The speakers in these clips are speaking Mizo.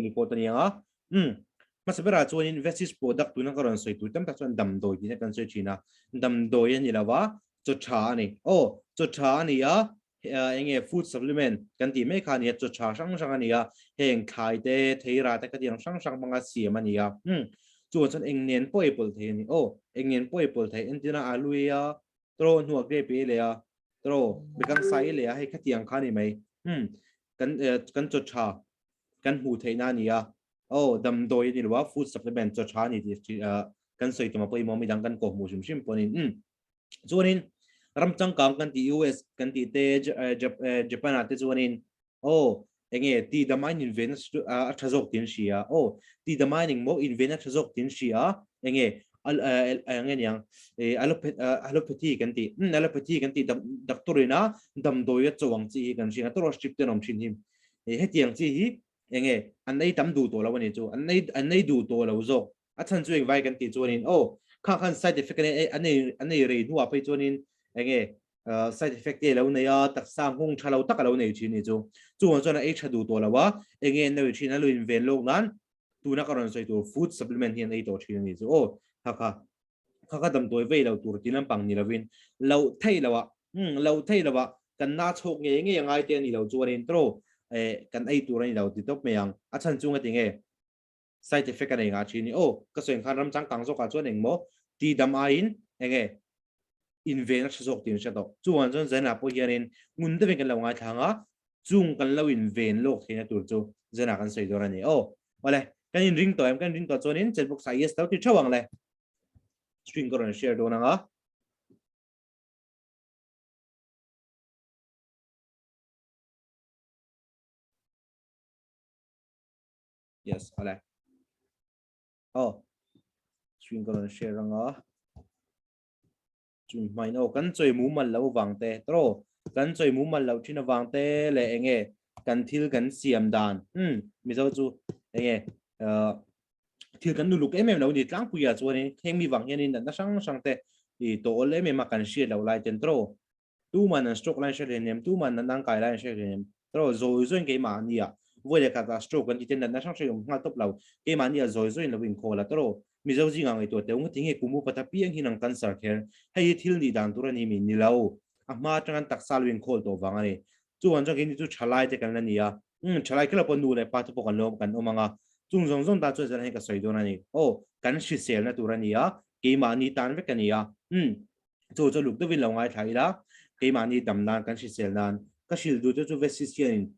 Report a ni ang a. Um hmasa berah chuanin Vestige product tuna ka rawn sawi tur tam tak chuan damdawi tih kan sawi thin a. Damdawi a ni lo va, chaw tha a ni. Aw, chaw tha a ni a, enge food supplement kan tih mai kha a ni a, chaw tha hrang hrang a ni a, heng thlai te, theira te khatiang hrang hrang hmanga siam a ni a. Um chuan chuan eng nen pawh ei pawlh thei a ni. Aw, eng nen pawh ei pawlh thei entirna alu ei a, tro hnuah grape ei leh a, tro bekang sa ei leh a, hei khatiang kha a ni mai. Um kan kan chaw tha kan hmuh theihna a ni a, aw damdawi a ni lo a, food supplement chaw tha a ni tih kan sawi tum a pawimawh midang kan kawhhmuh hrim hrim pawhin um chuanin ram changkang kan tih US kan tih te Japan ah te chuanin aw enge ti damain inven a tha zawk tin hria aw ti damain engmaw inven a tha zawk tin hria enge enge niang allopathy kan tih allopathy kan tih doctor ina damdawi a chawang chi hi kan hria tawrh strip te an awm thin hi hetiang chi hi enge an ei tam duh tawh lo ani chu an ei an ei duh tawh lo zawk a chhan chu engvai kan tih chuanin aw kha khan side effect an ei an ei an ei rei hnuah phei chuanin enge side effect te lo nei a taksa nghawng tha lo tak a lo nei thin ni chu chuan chuan a ei tha duh tawh lo a enge an lo ei thin a lo in ven lawk nan tuna ka rawn sawi tur food supplement hi an ei tawh thin a ni chu aw kha kha kha kha damdawi vei lo tur ti lampang ni lovin loh theih loh ah umm loh theih loh ah kan na chhawk ngei ngei a ngai te a ni lo chuanin tawh eh kan ei tur a ni lo ti tawp mai ang a chhan chu ngati nge side effect a nei ngah thin ni aw ka sawi ang khan ram changkang zawkah chuan engmaw ti dam aiin enge inven a tha zawk tih an hre tawh chuan chuan zanah pawh hianin ngun deuhin kan lo ngaithla ang a chung kan lo inven lawk theihna tur chu zanah kan sawi dawn a ni aw awle kan inring tawh em kan inring tawh chuanin chat box ah yes lo ti theuh ang le screen ka rawn share dawn ang a. Yes, awle. Oh, screen ka rawn share ang a. Chumi hmain aw kan chawi mumal lo vang te tawh kan chawi mumal lo thin avang te leh enge kan thil kan siam dan umm mizo chu enge ah thil kan nuluk em em lo ni tlangpuia chuanin heng mi vang hianin natna hrang hrang te ih tawh awl em em a kan hriat loh lai ten tawh Tuman an stroke lai an hre hle nem, tuman an angkai lai an hre hle nem. Tawh zawi zawiin keimah ania vawi leh khat ah stroke kan ti te natna hrang hrang awm nghal tawp lo. Keimah ania zawi zawiin lo inkhawl a tawh Mizo zingah ngaihtuah teh u ngatinge kum upa ta piang hi nang cancer kher. Hei hi thil nih dan tur a ni mi ni lo. A hma atang an taksa lo inkhawl tawh vang a ni. Chuan chuan keini chu thalai te kan la ni a. Umm thalai kher lo pawh nu leh pa te pawh kan lo kan awm ang a. Chung zawng zawng tan chuan zan hei ka sawi dawn a ni. Aw kan hriselna tur a ni a, keimahni tan vek a ni a. Umm Chu chu luk deuhin lo ngaithla ila, keimahni dam nan kan hrisel nan ka hrilh duh te chu Vestis hianin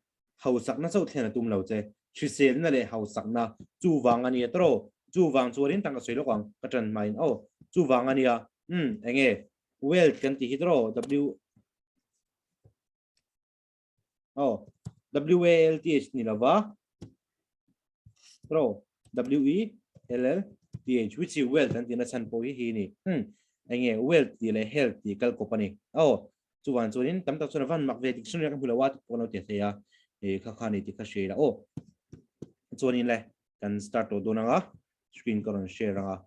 hausakna chauh thlen a tum lo che, hriselna leh hausakna chuvang a nia tawrh, chuvang chuanin tangka sawi lawk ang ka ṭan hmain aw, chuvang a nia, umm enge wealth kan tih hi tawrh W aw W-A-L-T-H ni lova tawrh W-E-L-L-T-H which is wealth an tihna chhan pawh hi hi ni hmm enge wealth tih leh health tih kal kawp a ni aw chuvan chuanin tam tak chuan a van mak ve dictionary ka hmu lo a tih pawh an lo ti thei a eh kha kha ni tih kha hria ila aw chuanin le kan start tawh dawn ang a screen ka rawn share ang a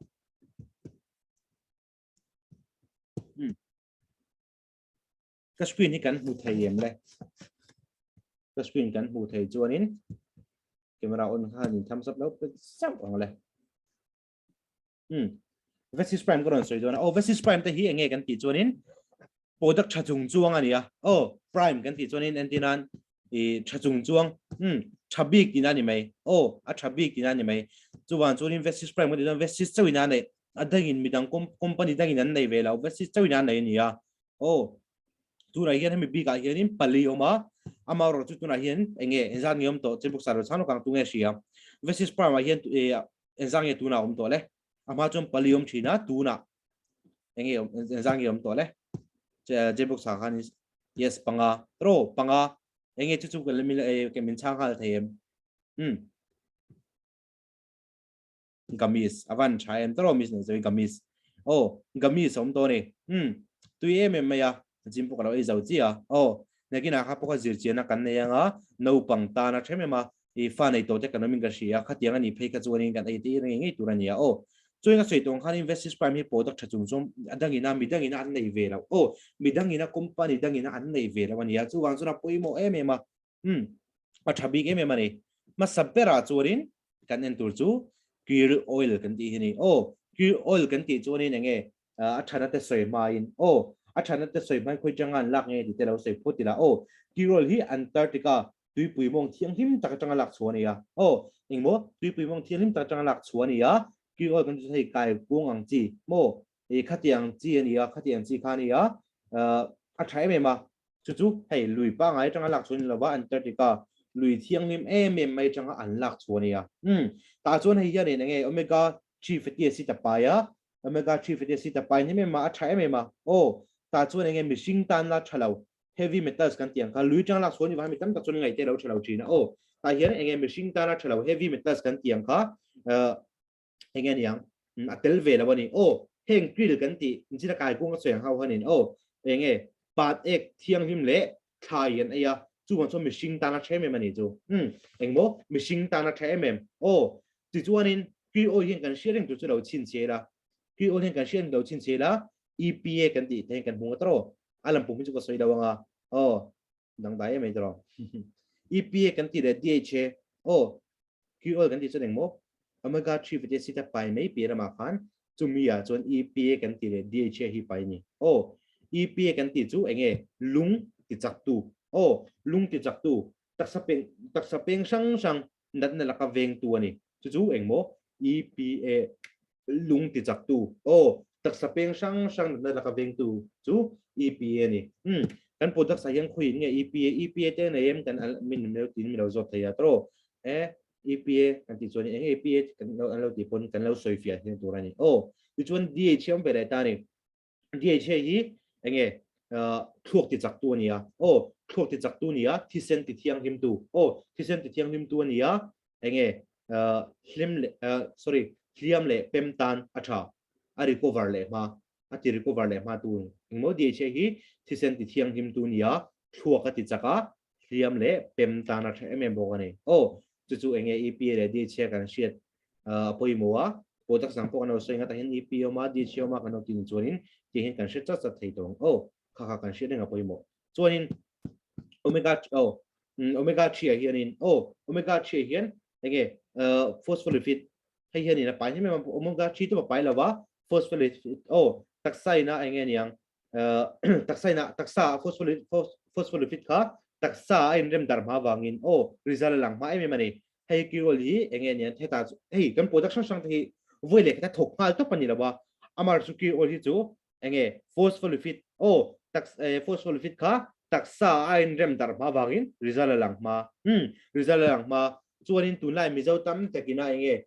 hmm Ka screen hi kan hmu thei em le? Ka screen kan hmu thei chuanin camera on khan in thumbs up lo pe zauh ang le. Vestige Prime ka rawn sawi dawn a. Oh, Vestige Prime te hi enge kan tih chuanin product tha chung chuang a ni a. Oh, Prime kan tih chuanin entinan i tha chung chuang. Tha bik tihna a ni mai. Oh, a tha bik tihna a ni mai. Chuvan chuanin Vestige Prime kan tih chuan Vestige chauhin a nei. A dangin midang company dangin an nei ve lo. Vestige chauhin a nei a ni a. Aw, tunah hian hemi bikah hianin pali awm a, amaherawh chu tunah hian eng nge engzat nge awm tawh checkbook sar chang lawk ang tunge hria. Vestige Prime ah hian engzat nge tunah awm tawh le? A hma chuan pali awm thin a, tunah eng nge engzat nge awm tawh le? Checkbook sar khan yes panga, tro panga eng nge chu chu kan min chhang nghal thei em? Um. Gamis a van tha em tawrh miss nei zo i gamis aw gamis a awm tawh a ni umm tui em em mai a gym pawh ka lo ei zo chiah a aw nakinah kha pawh kha zir chiahna kan nei anga naupang tan a them em a i fa nei tawh te kan awmin ka hria a khatiang a nih phei kha chuanin kan ei tir ngei ngei tur a nia aw chuan ka sawi tawh ang khan investors prime hi product tha chung chuan a dangina midangina an nei ve lo aw midangina company dangina an nei ve lo a nia chuvang chuan a pawimawh em em a umm a tha bik em em a ni. Hmasa berah chuanin kan en tur chu krill oil kan tih hi a ni. Aw, krill oil kan tih chuanin eng nge a thana te sawi hmain aw, a thana te sawi hmain khawi tanga an lak nge tih te lo sawi phawt ila aw. Krill oil hi Antarctica tuipui mawng thianghlim tak atanga lak chhuah a ni a. Aw, engmaw tuipui mawng thianghlim tak atanga lak chhuah a ni a. Krill oil kan tih chuan hei kai kung ang chi maw i khatiang chi a ni a, khatiang chi kha a ni a, a tha em em a. Chu chu hei lui pangai atanga lak chhuah a ni lova, Antarctica lui thianghlim em em mai atanga an lak chhuah a ni a. Umm, tah chuan hei hianin eng nge omega 3 fatty acid a pai a, omega 3 fatty acid a pai hnem em a, a tha em em a. Aw, tah chuan eng nge mihring tan la tha lo, heavy metals kan tih ang kha, lui atanga lak chhuah a ni vang hi mi tam tak chuan ngaihte a lo tha lo thin a. Aw, tah hian eng nge mihring tan la tha lo, heavy metals kan tih ang kha, eng nge niang a tel ve lo a ni aw heng krill kan tih zira kai kung a sawi ang ho hanin aw eng nge pat ek thianghlim leh thlai an ei a chuvang chuan mihring tan a tha em em a ni chu um engmaw mihring tan a tha em em aw tichuanin krill oil hian kan hriat reng tur chu lo chhinchhiah ila krill oil hian kan hriat reng lo chhinchhiah ila EPA kan tih te hian kan hmu nga tawh a lampum hi chu ka sawi lo anga aw dangdai em ai tawh EPA kan tih leh DHA aw QL kan tih chuan engmaw omega 3 fatty acid a pai mai piah lamah khan chumi ah chuan EPA kan tih leh DHA hi pai a ni. Aw EPA kan tih chu enge lung ti chak tu aw lung ti chak tu taksa peng taksa peng hrang hrang natna laka veng tu a ni. Chu chu engmaw EPA lung ti chak tu aw taksa peng hrang hrang natna laka veng tu chu EPA a ni. Um kan products ah hian khawiin nge EPA EPA te nei em kan min lo tiin min lo zawt thei a tawh e EPA kan tih chuan eng EPA kan lo an lo tih pawn kan lo sawi fiah hian tur a ni. Aw tichuan DHA awm ve leh ta a ni. DHA hi enge thluak ti chak tu a ni a. Aw thluak ti chak tu a ni a, thisen ti thianghlim tu. Aw thisen ti thianghlim tu a ni a, enge hlim leh sorry hliam leh pem tan a tha a recover leh hma a ti recover leh hma tu engmaw DHA hi thisen ti thianghlim tu a ni a, thluak a ti chak a, hliam leh pem tan a tha em em bawk a ni. Aw, chu chu enge EPA leh DHA kan hriat a pawimawh a, product dang pawh kan lo sawi nghat ah hian EPA awm a, DHA awm a kan lo tih ni chuanin tih hian kan hre chat chat thei tawh ang. Aw, kha kha kan hriat reng a pawimawh. Chuanin omega aw, omega 3 ah hianin aw, omega 3 ah hian enge phospholipid hei hianin a pai hnem em a, omega 3 te pawh a pai lo va, phospholipid aw, taksa ina enge niang taksa ina taksa phospholipid phospholipid kha taksa a inrem dar hma vangin aw result a lang hma em em a ni hei kirol hi enge nian heta hei kan product hrang hrang te hi voi leh kha thawk nghal tawp ani lo a amar chu kirol hi chu enge phospholipid aw tak phospholipid kha taksa a inrem dar hma vangin result a lang hma um result a lang hma chuanin tunlai mizo tam takina enge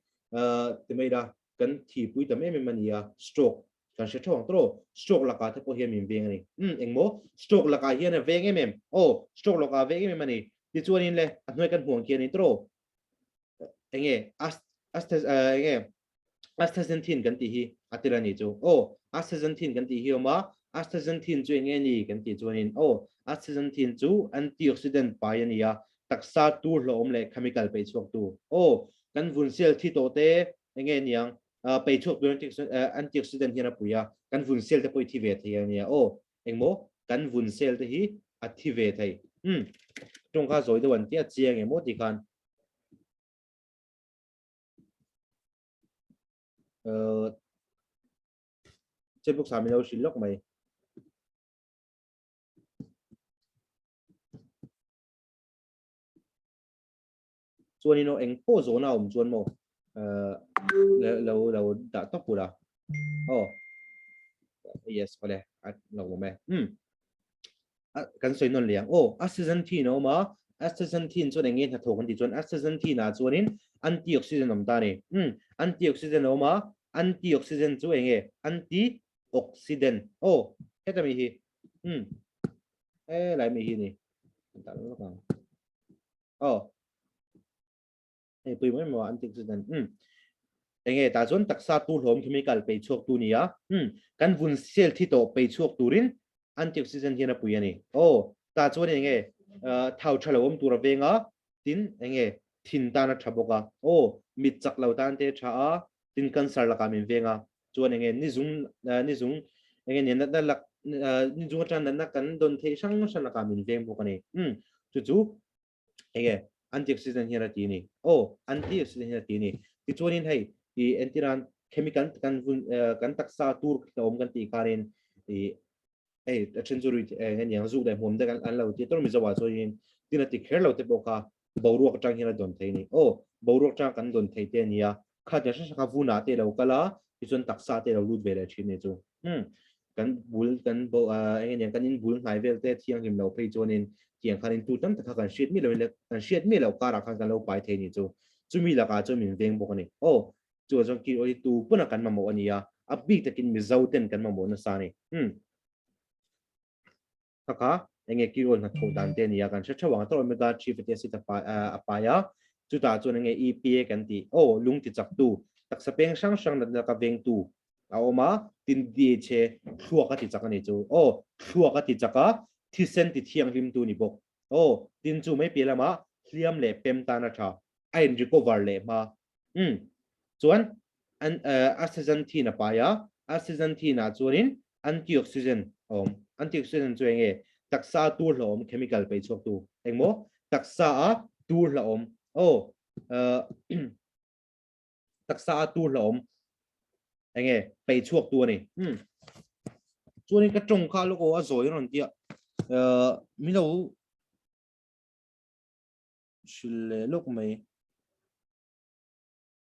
ti mai la kan thipui tam em em ani a stroke kan hre theuh ang tawh stroke lakah te pawh hian min veng a ni. Umm engmaw stroke lakah hian a veng em em aw stroke lakah a veng em em a ni tichuanin le a hnuai kan hmuh ang khianin tawh enge enge astaxanthin kan tih hi a tel a ni chu aw astaxanthin kan tih hi awm a astaxanthin chu enge ni kan tih chuanin aw astaxanthin chu antioxidant pai a ni a taksa tur hlawhawm leh chemical peih chhuak tu aw kan vun cell thi tawh te enge niang pei chhuak tur antioxidant hian a pui a, kan vun cell te pawh hi thi ve thei a nia aw, engmaw kan vun cell te hi a thi ve thei. Umm tawng kha zawi deuh an tia chiang emaw ti khan uh checkbook sa min lo hrilh lawk mai. Chuanin aw eng pawh zawhna a awm chuan maw lo lo dah tawp ula aw yes awle a lo awm e um kan sawi nawn leh ang aw astaxanthin a awm a astaxanthin chuan eng nge hnathawk an tih chuan astaxanthin ah chuanin antioxidant a awm ta a ni um antioxidant a awm a antioxidant chu eng nge antioxidant aw heta mi hi um helai mi hi ni dah lawk ang. Aw. Hei pui mai maw antioxidant. Um. Enge ta chuan taksa tu hlawm chemical pei chhuak tu nia. Um. Kan vun cell thi tawh pei chhuak turin antioxidant hian a pui ani. Aw. Ta chuan enge thau tha lo awm tur a venga tin enge thin tan a tha bawk a. Aw. Mit chak lo tan te tha a tin cancer lakah min venga chuan enge ni zung ni zung enge ni natna lak ni zung atang natna kan don theih hrang hrang lakah min veng bawk ani. Um. Chu chu enge Antioxidant hian a ti ni. Aw, antioxidant hian a ti ni. Tichuanin hei, i entiran chemical kan vun kan taksa tur hlawm kan tih khanin i hei a then chu rui eng aniang zuk leh hmuam te kan an lo ti tawr Mizo ah chuanin tin a ti kher lo te pawh kha boruak atang hian a dawn thei ni. Aw, boruak atanga kan dawn thei te a nia. Kha tiang hrang hrang kha vunah te lo kal a, tichuan taksa te lo lut ve leh thin ni chu. Umm, kan bul kan bo eng aniang kan in bul hnai vel te thianghlim lo phei chuanin tiang khanin tu tam tak kha kan hriat miah loin leh kan hriat miah loh karah khan kan lo pai thei ni chu. Chumi lakah chuan min veng bawk a ni. Aw, chuvang chuan kir awi tu pawn a kan mamawh a nia, a bik takin Mizo ten kan mamawh nasa a ni. Umm. Kha kha enge keyroll hnathawh dan te ania kan hre theuh ang a tawrh omega 3 fatty acid a pai a pai a chutah chuan enge EPA kan tih aw lung ti chak tu taksa peng hrang hrang natna laka veng tu a awm a tin DHA thluak a ti chak ani chu aw thluak a ti chak a thisen ti thianghlim tu ni bawk aw tin chu mai piah lamah hliam leh pem tan a tha a in recover leh hma umm chuan an astaxanthin a pai a astaxanthin ah chuanin antioxidant a awm antioxidant chu enge taksa a tur hlauhawm chemical pei chhuak tu engmaw taksa a tur hlauhawm aw taksa a tur hlauhawm enge pei chhuak tu ani um chuanin ka tawng kha lawk aw a zawi rawn tia min lo hrilh leh lawk mai.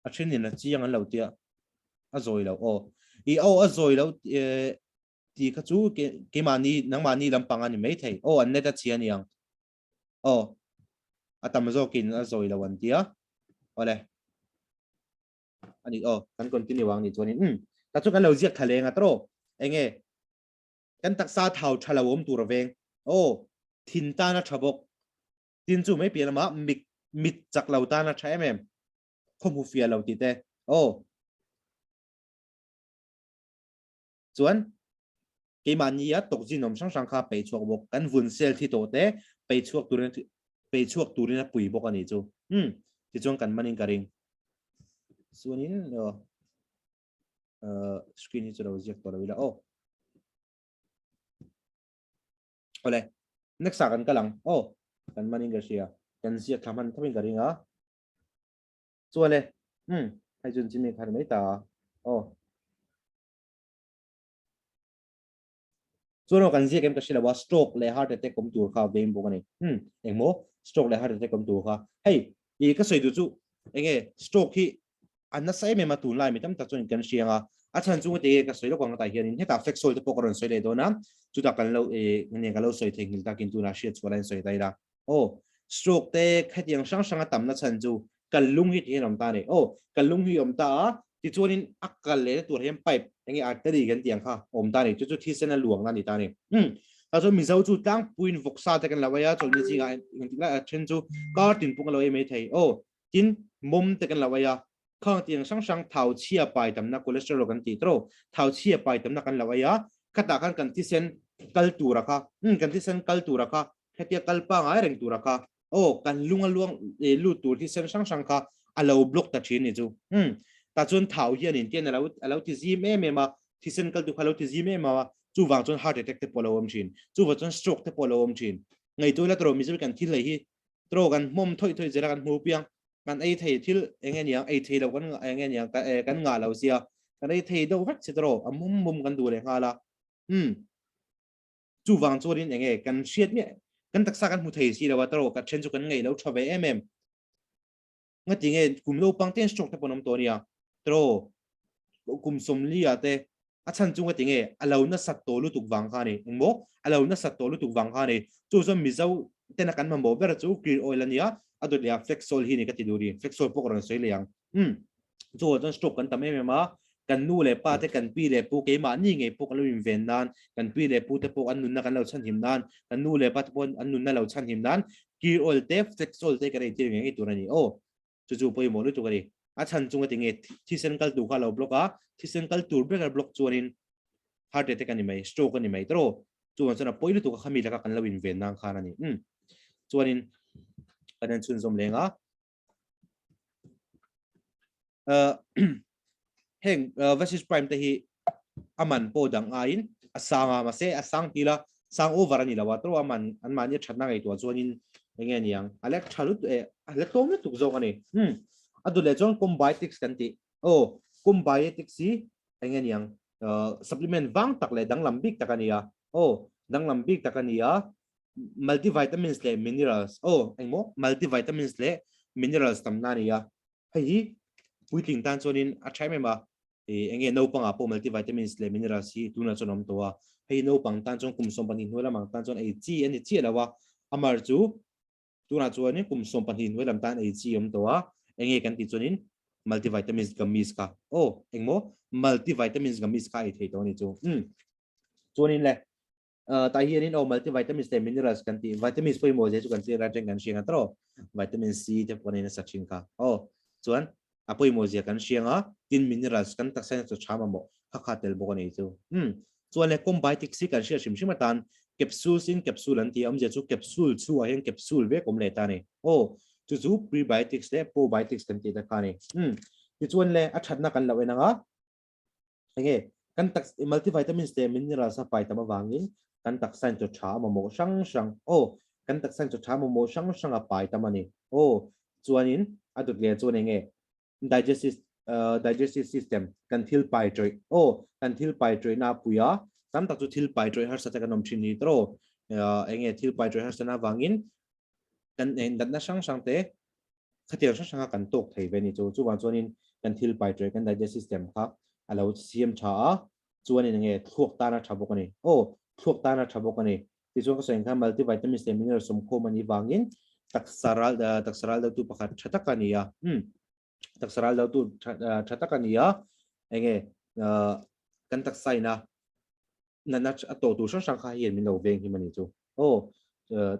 A then in a chiang an lo tia a zawi lo aw. I aw a zawi lo ti kha chu keimahni nangmahni lampang a ni mai thei. Aw an net a chhia aniang. Aw a tam zawkin a zawi lo an tia. Awle. Ani aw kan continue ang ni chuanin um ta chu kan lo ziak thla leng a tawh enge kan taksa thau tha lo awm tur a veng. Aw thin tan a tha bawk. Tin chu mai piah lamah mit mit chak lo tan a tha em em. Khaw hmu fiah lo tih te. Aw. Chuan keimahni a tawkzin awm hrang hrang kha peih chhuak bawk. Kan vun sel thi tawh te peih chhuak turin peih chhuak turin a pui bawk a ni chu. Umm. Tichuan kan manin ka ring. Chuanin uh, screen hi chu lo ziak tawh lo ila. Aw. Ole next ah kan kal ang aw kan man in ka hria kan ziak thla hman thawin ka ring a chuan e um hei chun chimi khar mai ta aw chuan aw kan ziak em ka hria lo a stroke leh heart attack awm tur kha veng bawk a ni um engmaw stroke leh heart attack awm tur kha hei i ka sawi duh chu enge stroke hi a nasa em em a tunlai mi tam tak chuan kan hria anga a chhan chu te ka sawi lawk ang tah hianin hetah flex oil te pawh ka rawn sawi leh dawn a chutah kan lo e nge ka lo sawi thei nghil takin tunah hriat chhuah lain sawi ta ila aw stroke te khatiang hrang hrang a tamna chhan chu kan lung hi tihian awm ta a ni aw kan lung hi awm ta a tichuanin a kal lehna tur hian pipe enge artery kan tih ang kha awm ta a ni chu chu thisen a luang a ni ta a ni um ta chuan mizo chu tlangpuiin vawksa te kan lo ei a chawlhni zingah engtik lai a then chu kar tin pawh kan lo ei mai thei aw Tin, mawm te kan lo ei a, khang tiang hrang hrang thau chhia pai tamna cholesterol kan tih tawh, thau chhia pai tamna kan lo ei a, khatah khan kan thisen kal tura kha, umm kan thisen kal tura kha, hetia kal pangai reng tura kha, aw kan lung a luang lut tur thisen hrang hrang kha a lo block ta thin ni chu, umm tah chuan thau hianin tian a lo a lo ti zim em em a, thisen kal tur kha a lo ti zim em em a, chuvang chuan heart attack te pawh a lo awm thin, chuvang chuan stroke te pawh a lo awm thin. Ngaihtuah ila tawh Mizo kan thil ei hi Tro kan hmawm thawih thawih zela kan hmu piang kan ei thei thil eng nge niang ei thei lo kan eng nge niang kan ngah lo sia kan ei thei deuh vek che tro a mum mum kan duh leh nghal a um chuvang chuanin eng nge kan hriat miah kan taksa kan hmu thei si lo a tro ka then chu kan ngei lo tha ve em em ngati nge kum naupang ten stroke te pawn awm tawh nia tro kum sawmli ah te a chhan chu ngati nge a lo nasat tawh lutuk vang kha ni engmaw a lo nasat tawh lutuk vang kha ni chu chuan mizo tena kan mamawh ber chu clear oil a nia a dawt leh a flax oil hi ni ka ti duh ni flax oil pawh ka rawn sawi leh ang um chu chuan stroke kan tam em em a kan nu leh pa te kan pi leh pu keimahni ngei pawh kan lo inven nan kan pi leh pu te pawh an nunna kan lo chhanhim nan kan nu leh pa te pawh an nunna lo chhanhim nan clear oil te flax oil te kan eitir ngei ngei tur a ni aw chu chu pawimawh lutuk a ni. A chhan chunga tinge thisen kal tur kha a lo block a, thisen kal tur ber a block chuanin heart attack a ni mai, stroke a ni mai tawh. Chuvang chuan a pawi lutuk a khami laka kan lo inven nan khan a ni. Um. Chuanin kan en chhunzawm leng a. Uh, heng uh, Versus Prime te hi a man pawh dang aiin a sang a, mahse a sang tila sang over a ni lo a, tawh a man an mahni a thatna ngaihtuah chuanin. Enge niang a lek tha lut e a la tlawm lutuk zawk a ni. Um a duh leh chuan combiotics kan tih. Aw combiotics hi enge niang supplement vang tak leh danglam bik tak a ni a. Aw danglam bik tak a ni a. Multivitamins leh minerals aw engmaw multivitamins leh minerals tamna a ni a. Hei hi puitling tan chuanin a tha em em a, ih eng nge naupangah pawh multivitamins leh minerals hi tunah chuan a awm tawh a, hei naupang tan chuan kum 12 hnuai lamah tan chuan ei chi a ni chiah lo a, amar chu tunah chuanin kum 12 hnuai lam tan ei chi a awm tawh a, eng nge kan tih chuanin multivitamins gummies kha aw engmaw multivitamins gummies kha ei thei tawh a ni chu umm chuanin le tah hianin aw multivitamins leh minerals kan tih vitamins pawimawh zia chu kan clear atang kan hriang a tawh vitamin C te pawh kan ei nasa thin kha aw chuan a pawimawh zia kan hriang a tin minerals kan taksa hian chaw tha mamawh kha kha tel bawk a nei chu um chuan le combiotics hi kan hriat hrim hrim atan capsules in capsule an tih a awmzia chu capsule chhuah hian capsule vek awm leh ta a ni aw chu chu prebiotics leh probiotics kan tih te kha a ni um tichuan le a thatna kan lo en ang a Enge kan tak multivitamins leh minerals a pai tam avangin kan taksa in chaw tha a mamawh hrang hrang aw kan taksa in chaw tha a mamawh hrang hrang a pai tam a ni aw chuanin a dawt leh chuan enge digestive digestive system kan thil pai tawih aw kan thil pai tawih na pui a tam tak chu thil pai tawih harsa te kan awm thin ni tawh enge thil pai tawih harsa na avangin kan natna hrang hrang te Khatiang hrang hranga kan tawk thei ve ni chu. Chuvang chuanin kan thil pai tawih, kan digestive system kha a lo siam tha a, chuanin enge thluak tan a tha bawk a ni. Aw, thluak tan a tha bawk a ni. Tichuan ka sawi ang khan multivitamins leh minerals sawmkhawm a nih vangin taksa ral taksa ral dotu pakhat tha tak a ni a. Umm, taksa ral dotu tha tha tak a ni a. Enge kan taksa ina natna a tawh tur hrang hrang kha hian min lo veng him a ni chu. Aw,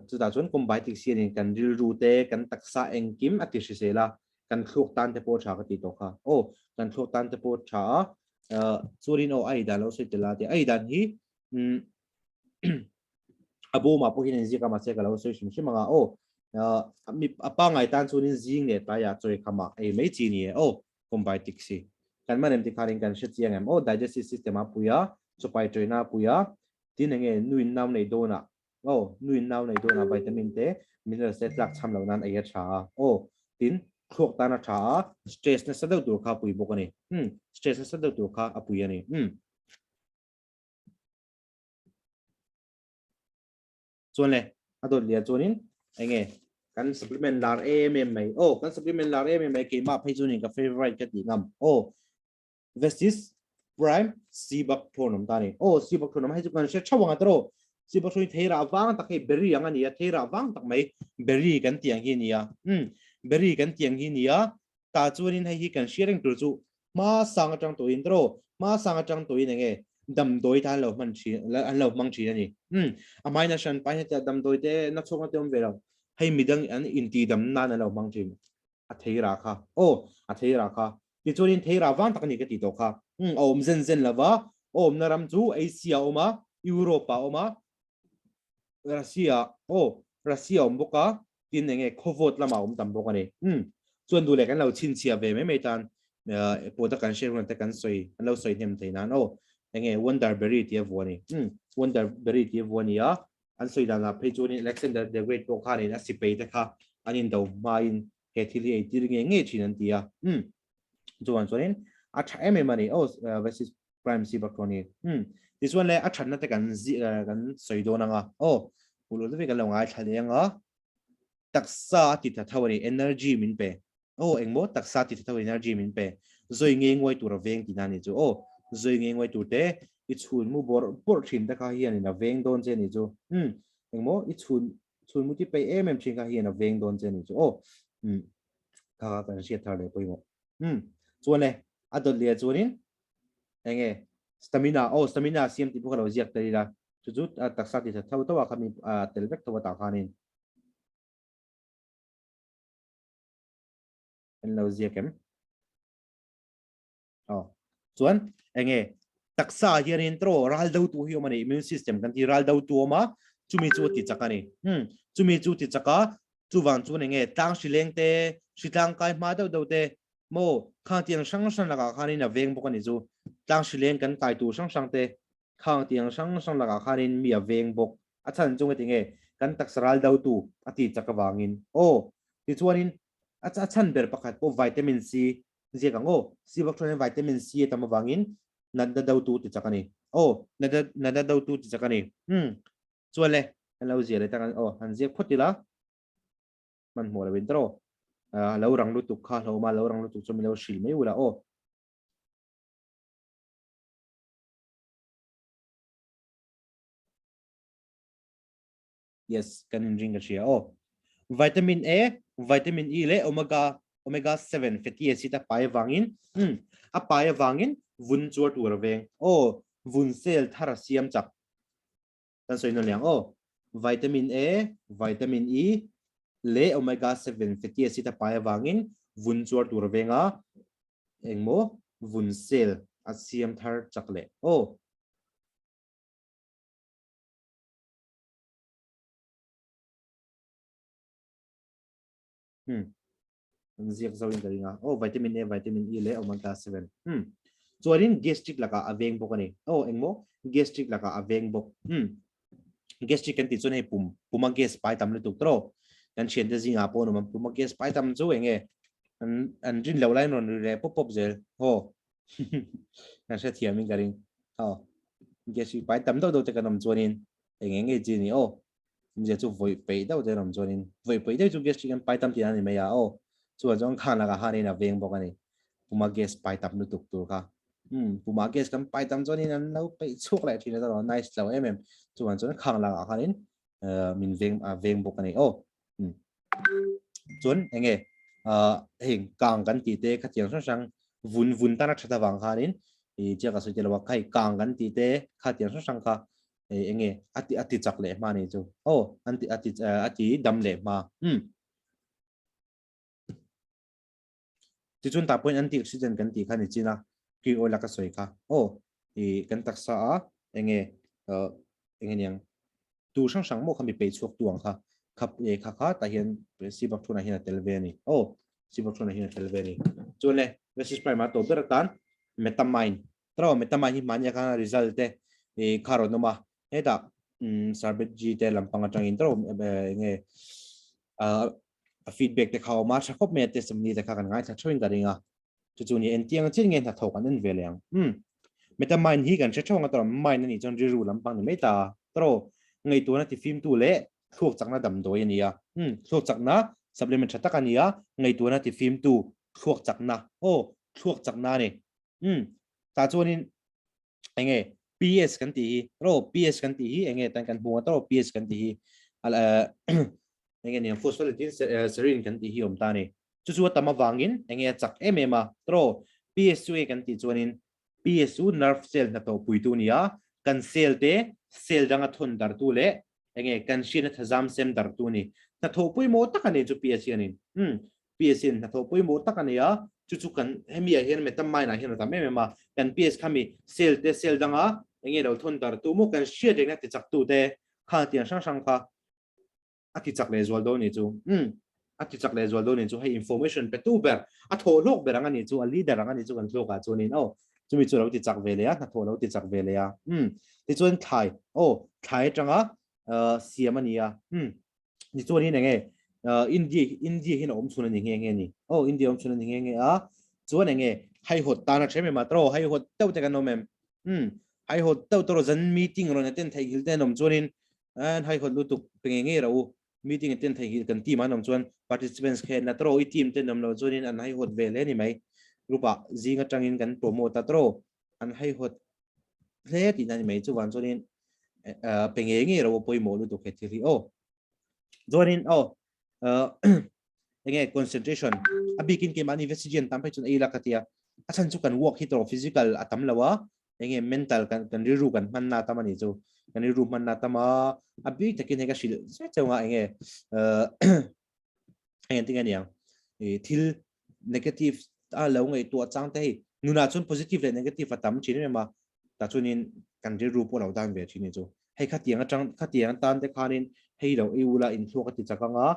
chutah chuan combiotics hianin kan rilru te, kan taksa engkim a ti hrisel a, kan thluak tan te pawh a tha ka tih tawh kha. Aw, kan thluak tan te pawh a tha a, chuanin aw a ei dan lo sawi tel a tia, a ei dan hi a bawmah pawh hian inziak a mahse ka lo sawi hrim hrim ang a, aw a pangngai tan chuanin zing leh tlaiah chawi khamah ei mai chi a ni e, aw. Combiotics hi kan man em tikhanin kan hre chiang em aw digestive system a pui a chawpai tawihna a pui a tin enge nuin nau nei dawnah aw nuin nau nei dawnah vitamin te minerals te tlak chham loh nan ei a tha a aw tin thluak tan a tha a stress nasa deuh tur kha a pui bawk a ni umm stress nasa deuh tur kha a pui a ni umm. Chuan le, a dawt lian chuanin enge kan supplement lar em em mai. Oh, kan supplement lar em em mai keimah phei chuanin ka favorite ka tih ngam. Oh, Vestis Prime Sea Buckthorn awm ta ni. Oh, Sea Buckthorn awm hei chu kan hre theuh ang a tawh. Sea Buckthorn hi theirah vang tak hei berry ang a ni a, theirah vang tak mai berry kan tih ang hi a ni a. Um, berry kan tih ang hi a ni a. Tah chuanin hei hi kan hria reng tur chu hma sang atang tawhin tawh hma sang atang tawhin enge damdawi tan lo hman thin an lo hmang thin a ni. Um a hmain a hran pai hetia damdawi te na chhawkna te awm ve lo hei midang an inti dam nan an lo hmang thin a thei rah kha aw a thei rah kha tichuanin thei rah vang tak a ni ka tih tawh kha um a awm zen zen lova a awmna ram chu Asia a awm a Europe ah a awm a Russia aw Russia a awm bawk a tin enge khawvawt lamah awm tam bawk a ni. Umm chuan duh leh kan lo chhinchhiah ve mai mai tan pawta kan hriat hunah te kan sawi an lo sawi hnem thei nan aw enge wonder berry tih a vuah a ni. Umm wonder berry tih a vuah a ni a, an sawi danah phei chuanin Alexander the Great pawh khanin a sipei te kha an indo hmain he thil hi ei tir ngei ngei thin an ti a. Umm chuan chuanin a tha em em a ni aw Vestige Prime si bak ni. Umm tichuan le a thatna te kan kan sawi dawn anga aw uluk deuhin kan lo ngaithla leh anga taksa a ti tha tho a ni energy min pe aw engmaw taksa a ti tha tho energy min pe zawi nge nguai tur a veng tihna a ni chu aw zawi nge nguai tur te i chhun mu bawrh bawrh thin te kha hianin a veng dawn che a ni chu umm engmaw i chhun chhun mu ti peih em em thin kha hian a veng dawn che a ni chu aw umm kha kha kan hriat thar leh pawimawh umm chuan le a dawt leh chuanin enge stamina aw stamina siam tih pawh ka lo ziak tel ila chu chu taksa ti tha tho tho a khami tel vek tho a tah khanin an lo ziak em aw chuan enge taksa hianin tro ral do tu hi awm ani immune system kan ti ral do tu awm a chumi chu ti chak ani hmm chumi chu ti chaka chuwang chuan enge tlang hri leng te hri tlang kai hma deuh deuh te Maw, khang tiang hrang hrang lakah khanin a veng bawk a ni chu. Tlang hrileng kan kai tur hrang hrang te, khang tiang hrang hrang lakah khanin mi a veng bawk. A chhan chu engati nge? Kan taksa ral dotu a ti chak avangin. Aw, tichuanin a chhan ber pakhat pawh vitamin C ziak ang aw. Sea buckthorn hian vitamin C a tam avangin natna dotu ti chak a ni. Aw, natna dotu ti chak a ni. Umm, chuan le, kan lo ziah leh tak ang aw, han ziak phawt ila. Hmanhmawh lo in tawh aw. A lo rang lutuk kha hlawm a, lo rang lutuk chu min lo hrilh mai ula aw. Yes, kan inring ka hria aw. Vitamin A, vitamin E leh omega omega 7 fatty acid a pai avangin um a pai avangin vun chuar tur a veng. Aw, vun cell thar a siam chak. Kan sawi nawn liang aw. Vitamin A, vitamin E leh omega 7 fatty acid a pai avangin vun chuar tur a veng a. Engmaw vun cell a siam thar chak leh. Aw. Hmm. An ziak zo in ka ring a. Oh, vitamin A, vitamin E leh omega 7. Hmm. Chuanin gastric lakah a veng bawk a ni. Oh, engmaw? Gastric lakah a veng bawk. Hmm. Gastric kan tih chuan hei pum, puma gas pai tam lutuk tawh. Kan thiante zingah pawh an awm a, puma gas pai tam chu enge an an rin loh laiin rawn ri leh pawp pawp zel. Aw. Kan hrethiam in ka ring. Aw. Gastric pai tam deuh deuh te kan awm chuanin eng eng nge chi ni aw. Awmzia chu vawi peih deuh te an awm chuanin vawi peih deuh chu gastric an pai tam tihna a ni mai a aw. Chuan chuan khan lakah khanin a veng bawk a ni. Puma gas pai tam lutuk tur kha. Umm puma gas kan pai tam chuanin an lo peih chhuak leh thin a tawh nice lo em em. Chuan chuan khang lakah khanin min veng a veng bawk a ni aw. Umm chuan eng nge heng kang kan tih te khatiang hrang hrang vun vun tana that avang khanin i chiah ka sawi tel lo a khai kang kan tih te khatiang hrang hrang kha eng nge a ti a ti chak leh hma ni chu aw an ti a ti a ti dam leh hma um tichuan tah pawhin antioxidant kan tih kha ni chin a kri oil a ka sawi kha aw i kan taksa a eng nge eng nge niang tu hrang hrang maw kha mi peih chhuak tu ang kha kha e kha kha tah hian sibak thunah hian a tel ve a ni aw sibak thunah hian a tel ve a ni chuan le versus prime a tawp ber atan metamine Tro metamine hi hmania khan result te i kha rawn awm a hetah Sarbet G te lampang atangin tro enge a feedback te kha awm a tha khawp mai a testimony te kha kan ngaithla theuhin ka ring a chu chu ni entiang chin nge hnathawk an en ve leh ang um metamine hi kan hre theuh anga tro mine anih chuan rilru lampang ni mai ta tro ngaihtuahna ti fimtu leh thluak chakna damdawi a ni a um thluak chakna supplement tha tak a ni a ngaihtuahna ti fimtu thluak chakna aw thluak chakna a ni Um, tah chuanin enge PS kan tih hi, ro PS kan tih hi enge tan kan hmu a tawh PS kan tih hi al enge niang phospholipid serine kan tih hi awm ta ni. Chu chu a tam avangin enge a chak em em a tawh PS chu e kan tih chuanin PS chu nerve cell hnathawh puitu ni a, kan cell te cell danga thawn dartu leh enge kan hriatna thazam sem dartu ni. Hnathawh pawimawh tak a ni chu PS hianin. Um, PS in hnathawh pawimawh tak a nei a, chu chu kan hemi ah hian metamine ah hian a tam em em a, kan PS kha mi cell te cell danga enge lo thawn dar tu maw kan hriat rengna ti chak tu te kha tiang hrang hrang kha a ti chak leh zual dawn ni chu um a ti chak leh zual dawn ni chu hei information pe tu ber a thawh hlawk ber ang a ni chu a leader ang a ni chu kan hlawk ah chuanin aw chumi chu lo ti chak ve leh a hnathawh lo ti chak ve leh a um tichuan thlai aw thlai atanga siam a ni a um Tichuanin eng nge India India hian a awm chhun a ni nghe nghe ni. Aw India awm chhun a ni nghe nghe a. Chuan eng nge haihawt tan a ṭhem em a tawh haihawt deuh te kan awm em. Um haihawt deuh tawh zan meeting rawn attend theihnghilh te an awm chuanin an haihawt lutuk pe ngei ngei rawh u. Meeting attend theihnghilh kan team an awm chuan participants khen a tawh i team te an awm loh chuanin an haihawt ve hle ni mai. Group ah zing atangin kan promote a tawh an haihawt hle tihna ni mai chuvang chuanin pe ngei ngei ro pawimawh lutuk he thil hi aw chuanin aw enge concentration a bikin keimahni vesigian tam phei chuan ei la ka tia a chhan chu kan work hi tawh physical a tam lo a enge mental kan kan rilru kan hmanna tam ani chu kan rilru hmanna tam a a bik takin hei ka hrilh zet chunga enge hei an tinge niang i thil negative a lo ngaihtuah chang te hei nunah chuan positive leh negative a tam thin em em a tah chuanin kan rilru pawh lo dan ve thin ni chu hei khatiang atang khatiang tan te khanin hei lo ei ula in thluak a ti chak anga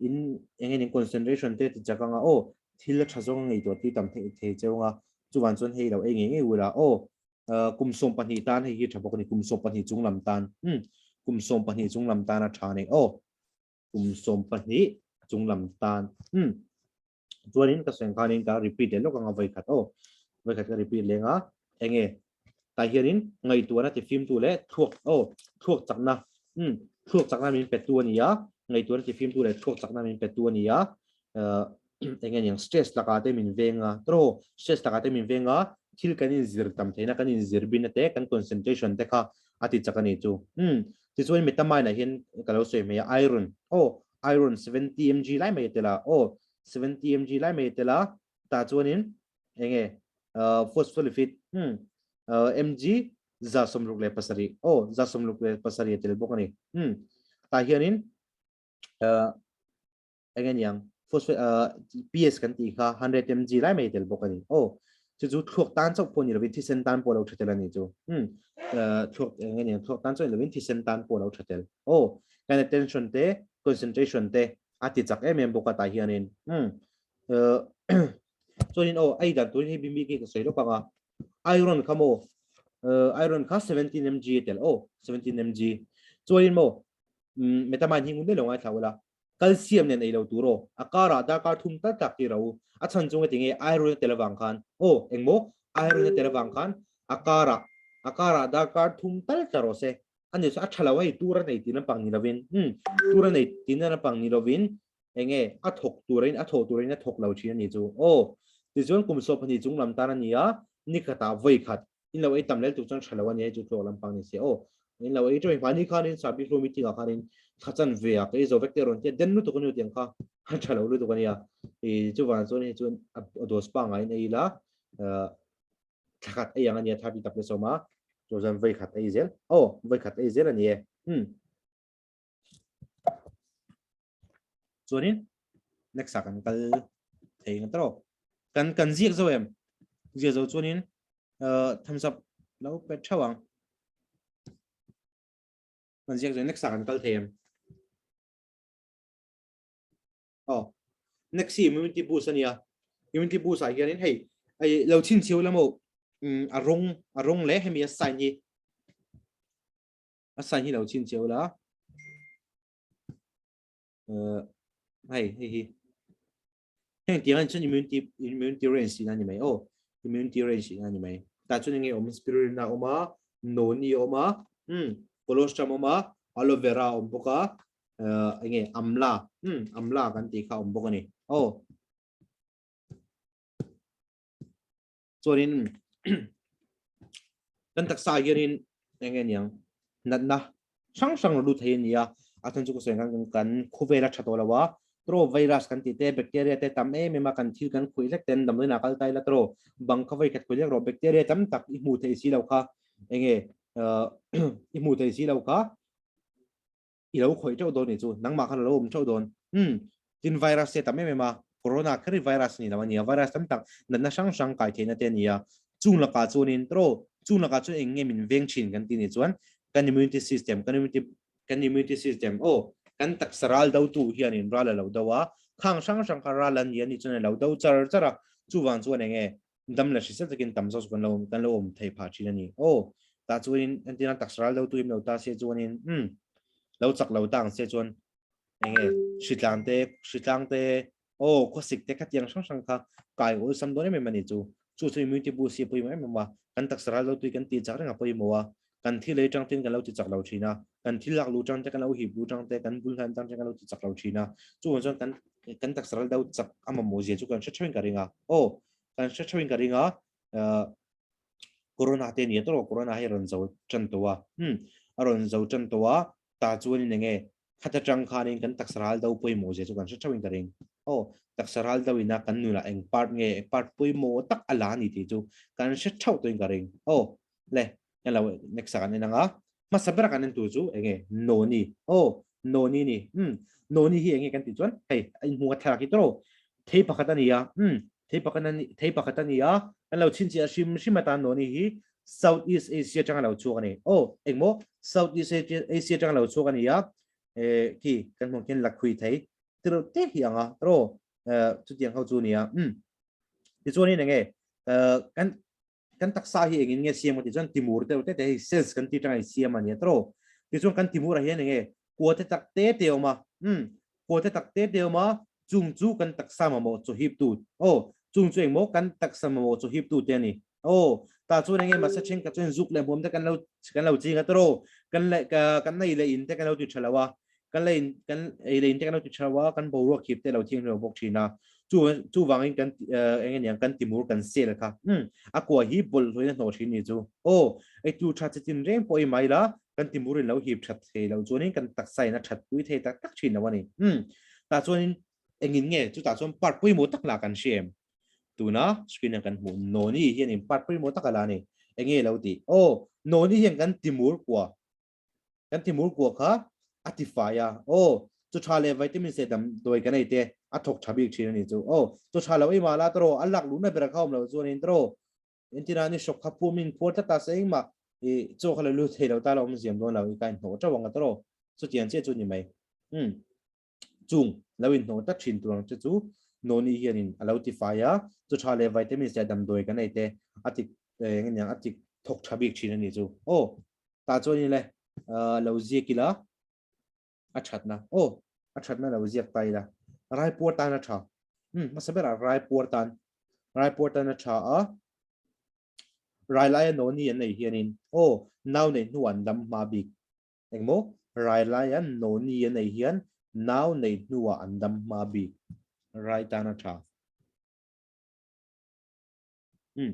in eng in concentration te ti chak anga aw thil a tha zawng ngaihtuah tui tam thei thei cheu anga chuvan chuan hei lo ei ngei ngei ula aw kum 12 tan hei hi tha bawk a ni kum 12 chung lam tan. Kum 12 chung lam tan a tha ni. Aw. Kum 12 chung lam tan. Um. Chuanin ka sawi ang khanin ka repeat leh lawk anga vawi khat aw. Vawi khat ka repeat leng a. Enge tah hianin ngaihtuahna ti fimtu leh thluak aw thluak chakna um thluak chakna min petu a ni a. Ngaihtuahna ti fimtu leh thluak chakna min petu a ni a. Enge niang stress lakah te min veng a tawh stress lakah te min veng a thil kan inzir tam theihna kan inzir bina te kan concentration te kha a ti chak a ni chu. Um tichuan metamine ah hian ka lo sawi mai a iron aw iron 70 mg lai mai a tel a aw 70 mg lai mai a tel a tah chuanin enge phospholipid um mg 67 aw 67 a tel bawk a ni. Um tah hianin eng aniang phosphate PS kan tih kha 100 mg lai mai tel bawk a ni. Aw chu chu thluak tan chauh pawh ni lovin thisen tan pawh lo tha tel a ni chu. Um thluak eng aniang thluak tan chauh ni lovin thisen tan pawh lo tha tel. Aw kan attention te concentration te a ti chak em em bawk a tah hianin. Um chuanin aw ei dan turin hei bimbi khi ka sawi lawk ang a. Iron kha maw iron kha 17 mg a tel aw 17 mg chuanin maw metamine hi ngun daih lo ngaithla ula. Calcium nen ei lo tur aw. A karah darkar thum tal tak tir a u. A chhan chu ngatinge iron a tel avang khan aw engmaw iron a tel avang khan a karah a karah darkar thum tal tla rawh se. A ni chu a tha lo hei tur a nei tih lampang ni lovin umm tur a nei tih na lampang ni lovin enge a thawk turin a thawh turin a thawk lo thin a ni chu aw. Tichuan kum 12 chung lam tan a ni a, nikhatah vawi khat In lo ei tam lel tuk chuan tha lo a ni hei chu tlawh lampang ni se aw. In lo ei tawh mahni khanin Sapi hlu meeting ah khanin thla chan ve a ka ei zo vek te rawn tia den lutuk a ni tiang kha a tha lo lutuk a nia. I chuvang chuan hei chuan a dose pangai in ei ila thla khat ei ang a nia 30 tablets awm a chu chuan vawi khat ei zel aw vawi khat ei zel a ni e. Um. Chuanin next ah kan kal thei ang tawh. Kan kan ziak zo em? Ziak zo chuanin thumbs up lo pe theuh ang. Kan ziak zo next ah kan kal thei em? Oh. Next hi immunity boost ania. Immunity boost ah hianin hei ai lo chin chiu lamo a rawng a rawng leh hemi a sign hi a sign hi lo chin chiu la. Hei hei hi heng tiang an chuan immunity immunity range tihna a ni mai aw immunity range tihna a ni mai tah chuan enge awm spirulina a awm a noni a awm a um colostrum a awm a aloe vera a awm bawk a enge amla um amla kan tih kha a awm bawk a ni aw Chuanin kan taksa hianin eng nge niang natna hrang hrang lo lut thei a ni a, a chhan chu ka sawi ang khan kan khawvel a tha tawh lo a, tawh virus kan tih te bacteria te tam em em a kan thil kan khawih hlek ten damdawiin ah kal ta ila tawh bang kha vawi khat khawih hlek rawh bacteria tam tak i hmuh theih si lo kha eng nge i hmuh theih si lo kha i lo khawih teuh dawn nih chu nangmah khan a lo awm teuh dawn umm tin virus te tam em em a corona kher hi virus ni lo a nia virus tam tak natna hrang hrang kai theihna te a ni a chung lakah chuanin tawh chung lakah chuan eng nge min veng thin kan tih nih chuan kan immunity system kan immunity kan immunity system aw kan taksa ral do tu hianin ral a lo do a khang hrang hrang kha ral an ni a nih chuan a lo do char char a chuvang chuan eng nge dam leh hrisel takin tam zawk chu kan lo kan lo awm thei phah thin a ni. Aw, tah chuanin entirna taksa ral do tuim lo ta se chuanin umm lo chak lo ta ang se chuan eng nge hritlang te hritlang te aw khawsik te khatiang hrang hrang kha kai awlsam dawn em em a ni chu. Chu chu immunity boost hi a pawimawh em em a, kan taksa ral do tui kan tih chak reng a pawimawh a, kan thil ei tang ten kan lo ti chak lo thin a, kan thil lak lu tang te kan lo hip lu tang te kan bul hlan tang te kan lo ti chak lo thin a, chuvang chuan kan kan taksa ral do chak a mamawh zia chu kan hre theuhin ka ring a. Aw, kan hre theuhin ka ring a corona te nia tawh corona hi rawn zo tan tawh a hmm a rawn zo tan tawh a ta chuan in enge khata tang khanin kan taksa ral do pawimawh zia chu kan hre theuhin ka ring aw taksa ral do ina kan nunah eng part nge eng part pawimawh tak a la ni tih chu kan hre theuh tawhin ka ring aw le kan lo next ah kan en anga hmasa ber kan en tur chu enge noni aw noni ni um noni hi enge kan tih chuan hei a inhmuh a thlalak hi tawh thei pakhat a ni a um thei pakhat a ni thei pakhat a ni a kan lo chhinchhiah hrim hrim atan noni hi South East Asia atanga lo chhuak a ni aw engmaw South East Asia atanga lo chhuak a ni a eh khi kan hmuh khian lakhui thei tirh te hi anga tawh chutiang ho chu a ni a um tichuanin enge kan kan taksa hi engin nge siam ka tih chuan timur deuh te te hei cells kan tih tang in siam a nia tawh. Tichuan kan timurah hian enge kua te tak te te a awm a, umm kua te tak te te a awm a, chung chu kan taksa mamawh chaw hip tu, aw chung chu engmaw kan taksa mamawh chaw hip tu te a ni. Aw tah chuan enge mahse thenkhat chuan zuk leh hmuam te kan lo kan lo ching a tawrh aw, kan leh kan ei leh in te kan lo ti tha lo a, kan lei in kan ei leh in te kan lo ti tha lo a, kan boruak hip te a lo thianghlim lo bawk thin a, chu chuvangin kan eng nge niang kan timur kan sel kha umm a kua hi bawlhhlawhin a hnawh thin ni chu aw eitur tha chi tin reng pawh i mai la kan timur in lo hip that thei lo chuanin kan taksa in a that pui thei tak tak thin lo a ni umm tah chuanin engin nge chutah chuan part pawimawh tak lah kan hria em tuna screen a kan hmuh noni hianin part pawimawh tak a la a ni eng nge lo tih aw noni hian kan timur kua Kan timur kua kha a ti fai a, aw, chaw tha leh vitamin leh damdawi kan ei te a thawk tha bik thin a ni chu. Aw, chaw tha lo ei mah la tawrh, a lak luhna ber kha awm loh chuanin tawrh, entirah ni hrawk kha pumin phuar tlat ta se engmah i chaw kha lo lut thei lo ta la awm ziam dawn lo, i ka inhnawh teuh ang a tawrh, chutiang chiah chu a ni mai. Umm. Chung lo inhnawh tlat thin tur ang che chu Noni hianin a lo ti fai a, chaw tha leh vitamins leh damdawi kan ei te a ti eng aniang a ti thawk tha bik thin a ni chu. Aw, tah chuan in le lo ziak ila a thatna aw a thatna lo ziak ta ila raipuar tan a tha. Um, hmasa berah raipuar tan raipuar tan a tha a, rai laia Noni an nei hianin aw nau neih hnuah an dam hma bik. Engmaw rai laia noni a nei hian nau nei hnuah an dam hma bik. Rai tan a tha. Umm.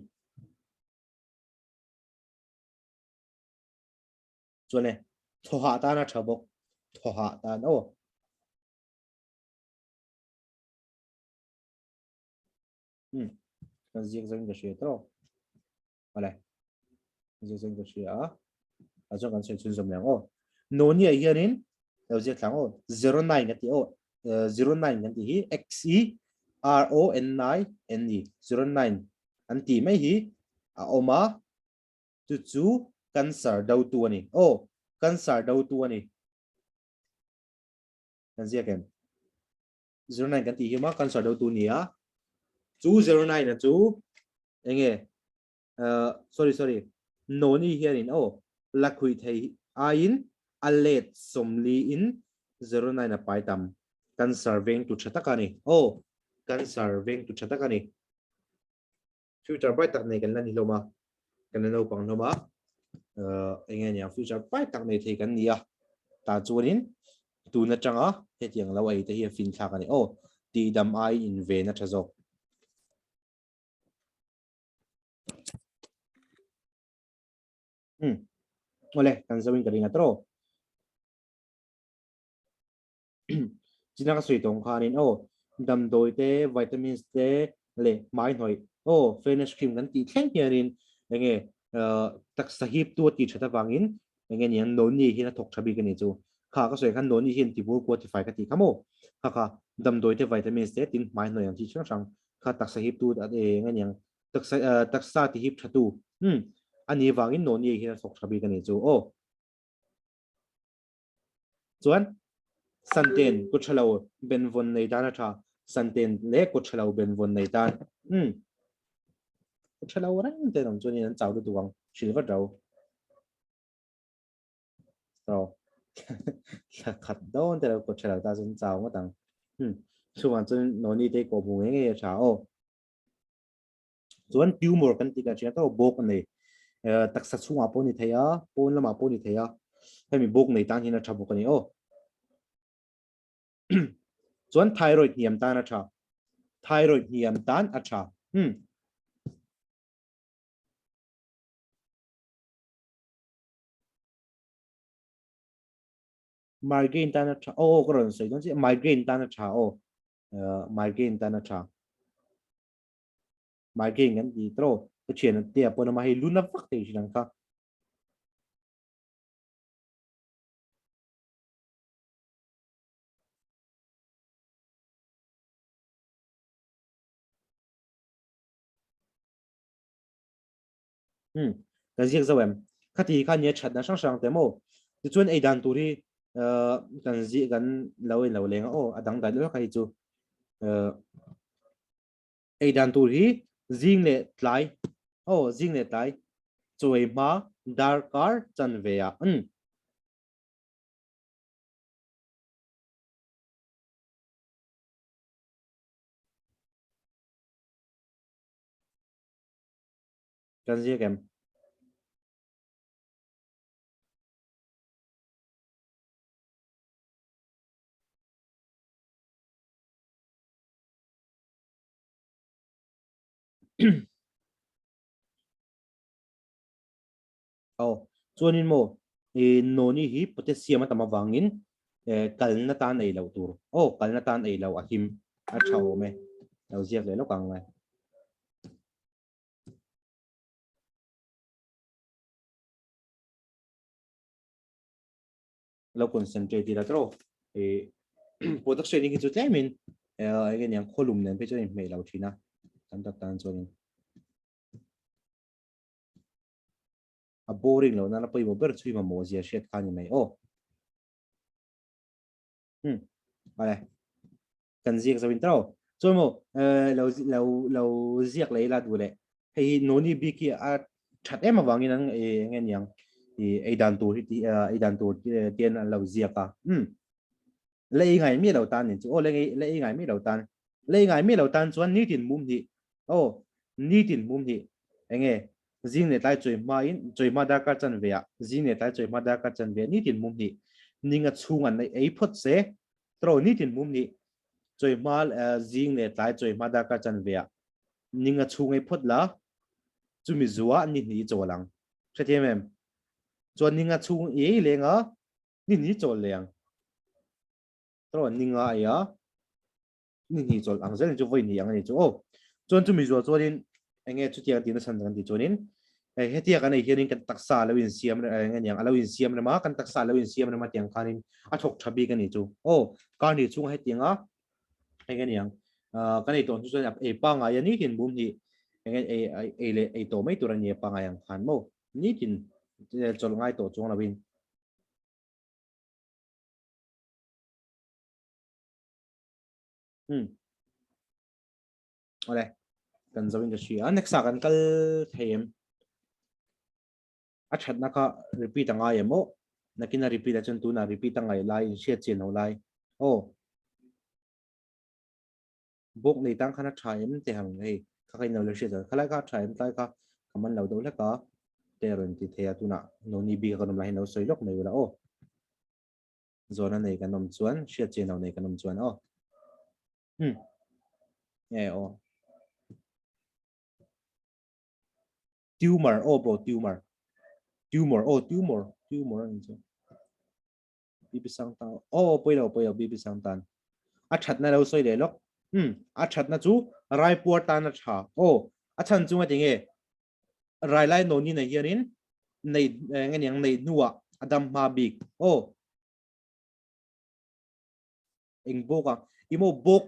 Chuan e, thawhah tan a tha bawk. Thawhah tan aw. Umm. Kan ziak zawng in ka hria tawk. Awle. Ziak zawng ka hria a. A chuan kan sawi chhunzawm leh ang aw. Noni ah hianin lo ziak thlang aw. 09 kan ti aw. 09 kan tih hi X E R O N I N E 09 an tih mai hi a awm a. Chu chu cancer dotu a ni. Aw, cancer dotu a ni. Kan ziak em? 09 kan tih hi ma cancer dotu ni a. Chu 09 a chu enge uh, sorry sorry noni hianin aw lakhui thei aiin a let 40 in 09 a pai tam cancer veng tu tha tak a ni aw cancer veng tu tha tak a ni future bright tak nei kan la ni hlawm a kan la naupang hlawm a uh, enge niang future bright tak nei thei kan ni a ta chuanin tun atanga hetiang lo ei te hi a fin thlak a ni aw tihdam ai in ve na tha zawk Hmm. Ole, kan zo in ka ring a tro. China ka sui tawng khanin aw damdawi te vitamins te leh hmai hnawih aw fairness cream kan tih thleng hianin enge taksa hip tu a tih that avangin enge niang noni hian a thawk tha bik a ni chu kha ka sawi khan noni hian tibur kua tifai ka tih kha maw kha kha damdawi te vitamins te tin hmai hnawih ang chi hrang hrang kha taksa hip tu enge niang taksa taksa ti hip tha tu um ani vangin noni hian a thawk tha bik a ni chu aw Chuan Santen kut tha lo benvawn nei tan a tha. Santen leh kut tha lo benvawn nei tan. Um. Kut tha lo reng te awm chuanin an chau lutuk ang. Hrilh vat ro. So. Thla khat dawn te lo kut tha lo ta chuan chau ngawt ang. Um. Chuvang chuan noni te kawh hmu ngei ngei a tha aw. Chuan tumor kan tih kan hria tawh bawk a nei. Taksa chhungah pawh a ni thei a, pawn lamah pawh a ni thei a. Hemi bawk nei tan hian a tha bawk a ni aw. Chuan thyroid hniam tan a tha. Thyroid hniam tan a tha. Hmm. Migraine tan a tha. Oh, oh ka rawn sawi dawn chiah. Migraine tan a tha aw. Migraine tan a tha. Migraine kan ti tro ka thian te a pawn ama hei luna vak thei thin ang kha. Hmm, kan ziak zo em. Khati kha nia thatna hrang hrang te maw. Tichuan ei dan tur hi kan zi kan lo in lo leng a aw a dang dai deuh kha hi chu. Ei dan tur hi zing leh tlai aw zing leh tlai chawi hma darkar chanve ah. Kan ziak em? Aw, chuanin maw i noni hi potassium a tam avangin kalna tan ei loh tur. Aw, kalna tan ei loh a him a tha awm e. Lo ziak leh lawk ang ngai. Lo concentrate ila tawh i product trading hi chu tlemin enge niang khawlum nen phei chuan inhmeh lo thin a tam tak tan chuanin a boring lo nana pawimawh ber chu i mamawh zia hriat kha ni mai aw. Hmm. Vale. Kan ziak zo in tro. Chuan mo lo lo lo ziak lei la du le. Hei hi noni bik hi a that em awangin an nge niang i ei dan tur hi ti ei dan tur tian an lo ziak a. Hmm. Le ei ngai mi lo tan nin chu o le le ei ngai mi lo tan. Le ei ngai mi lo tan chuan nitin mum hi. O nitin mum hi. Enge Zing leh tlai chawi hmain chawi hma darkar chanve ah zing leh tlai chawi hma darkar chanve ah nitin mum hnih ninga chhung an ei phawt se tro nitin mum hnih chawi hma zing leh tlai chawi hma darkar chanve ah ninga chhung ei phawt la chumi zuah ni hnih chawl ang hrethiam em chuan ninga chhung i ei leng a ni hnih chawl leh ang tro ninga ei a ni hnih chawlh ang zel chu vawi hnih ang a ni chu aw. Chuan chumi zual chuanin enge chutiang tihna chhan kan tih chuanin hetia kan ei hianin kan taksa a lo insiam enge niang a lo insiam rem a, kan taksa a lo insiam rem a tiang khanin a thawk tha bik a ni chu aw. Kar hnih chhunga hetianga enge niang kan ei tawh hnu chuan ei pangngai a nitin bum hnih enge ei ei leh ei tawh mai tur a ni a pangngai ang khan maw nitin chawlh ngai tawh chuang lovin. Hmm. Ole. Kan zo in ka hria. Next ah kan kal thei em. A thatna kha repeat a ngai em aw. Nakin a repeat a chuan tunah repeat a ngai lai in hriat chian lo lai. Aw. Bawk nei tang khan a tha em te hang hei. Kha ka in lo le hriat chuan khalai kha a tha em tlai kha ka man lo deuh hlek a. Te rawn ti thei a tunah noni bik a kan awm lai hian lo sawi lawk mai ula aw. Zawhna nei kan awm chuan, hriat chian lo nei kan awm chuan aw. Hmm. Nge aw. Tumor, aw bro, tumor. Tumor, aw, tumor. Tumor ani chu. Bibi sang tan. Aw, poi lo, poi lo, bibi sang tan. A thatna lo sawi leh lawk. Hmm, a thatna chu rai puar tan a tha. Aw, a chhan chu ngati nge? Rai lai noni na hianin nei nge niang nei hnuah a dam hma bik aw eng bawk a imo bawk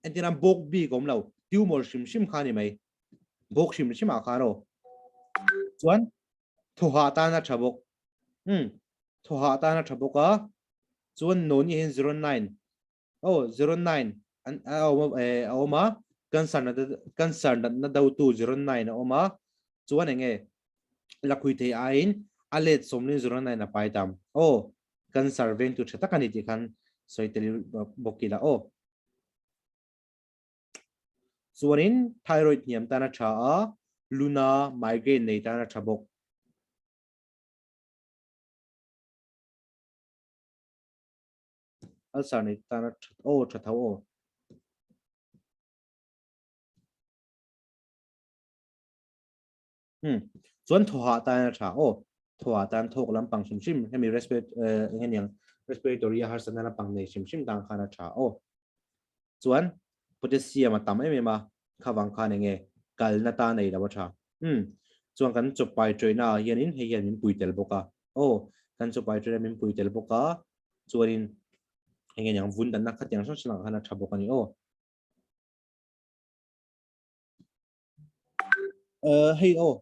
entirna bawk bik awm lo tumor hrim hrim kha ni mai bawk hrim hrim ah khan aw chuan thawhah tan a tha bawk um thawhah tan a tha bawk a chuan noni hian 09 aw 09 an a awm a awm a cancer na cancer natna dotu 09 a awm a chuan enge lakhui thei aiin a let sawmlin 09 a pai tam aw cancer vengtu tha tak ani tih khan sawi tel bawk ila aw chuanin thyroid hniam tan a tha a luna migraine nei tan a tha bawk. Ulcer nei tan a tha aw tha tho aw. Hmm. Chuan thawhah tan a tha aw. Thawhah tan thawk lampang hrim hrim hemi respiratory eng aniang respiratory a harsatna lampang nei hrim hrim tan khan a tha aw. Chuan potassium a tam em em a khavang khan enge kalna tan ei lo a tha. Hmm. Chuan kan chawpai traina ah hianin hei hian min pui tel bawk a. Aw kan chawpai traina min pui tel bawk a. Chuanin enge niang vun danna khatiang hrang hrang ah khan a tha bawk a ni aw. Uh, hei aw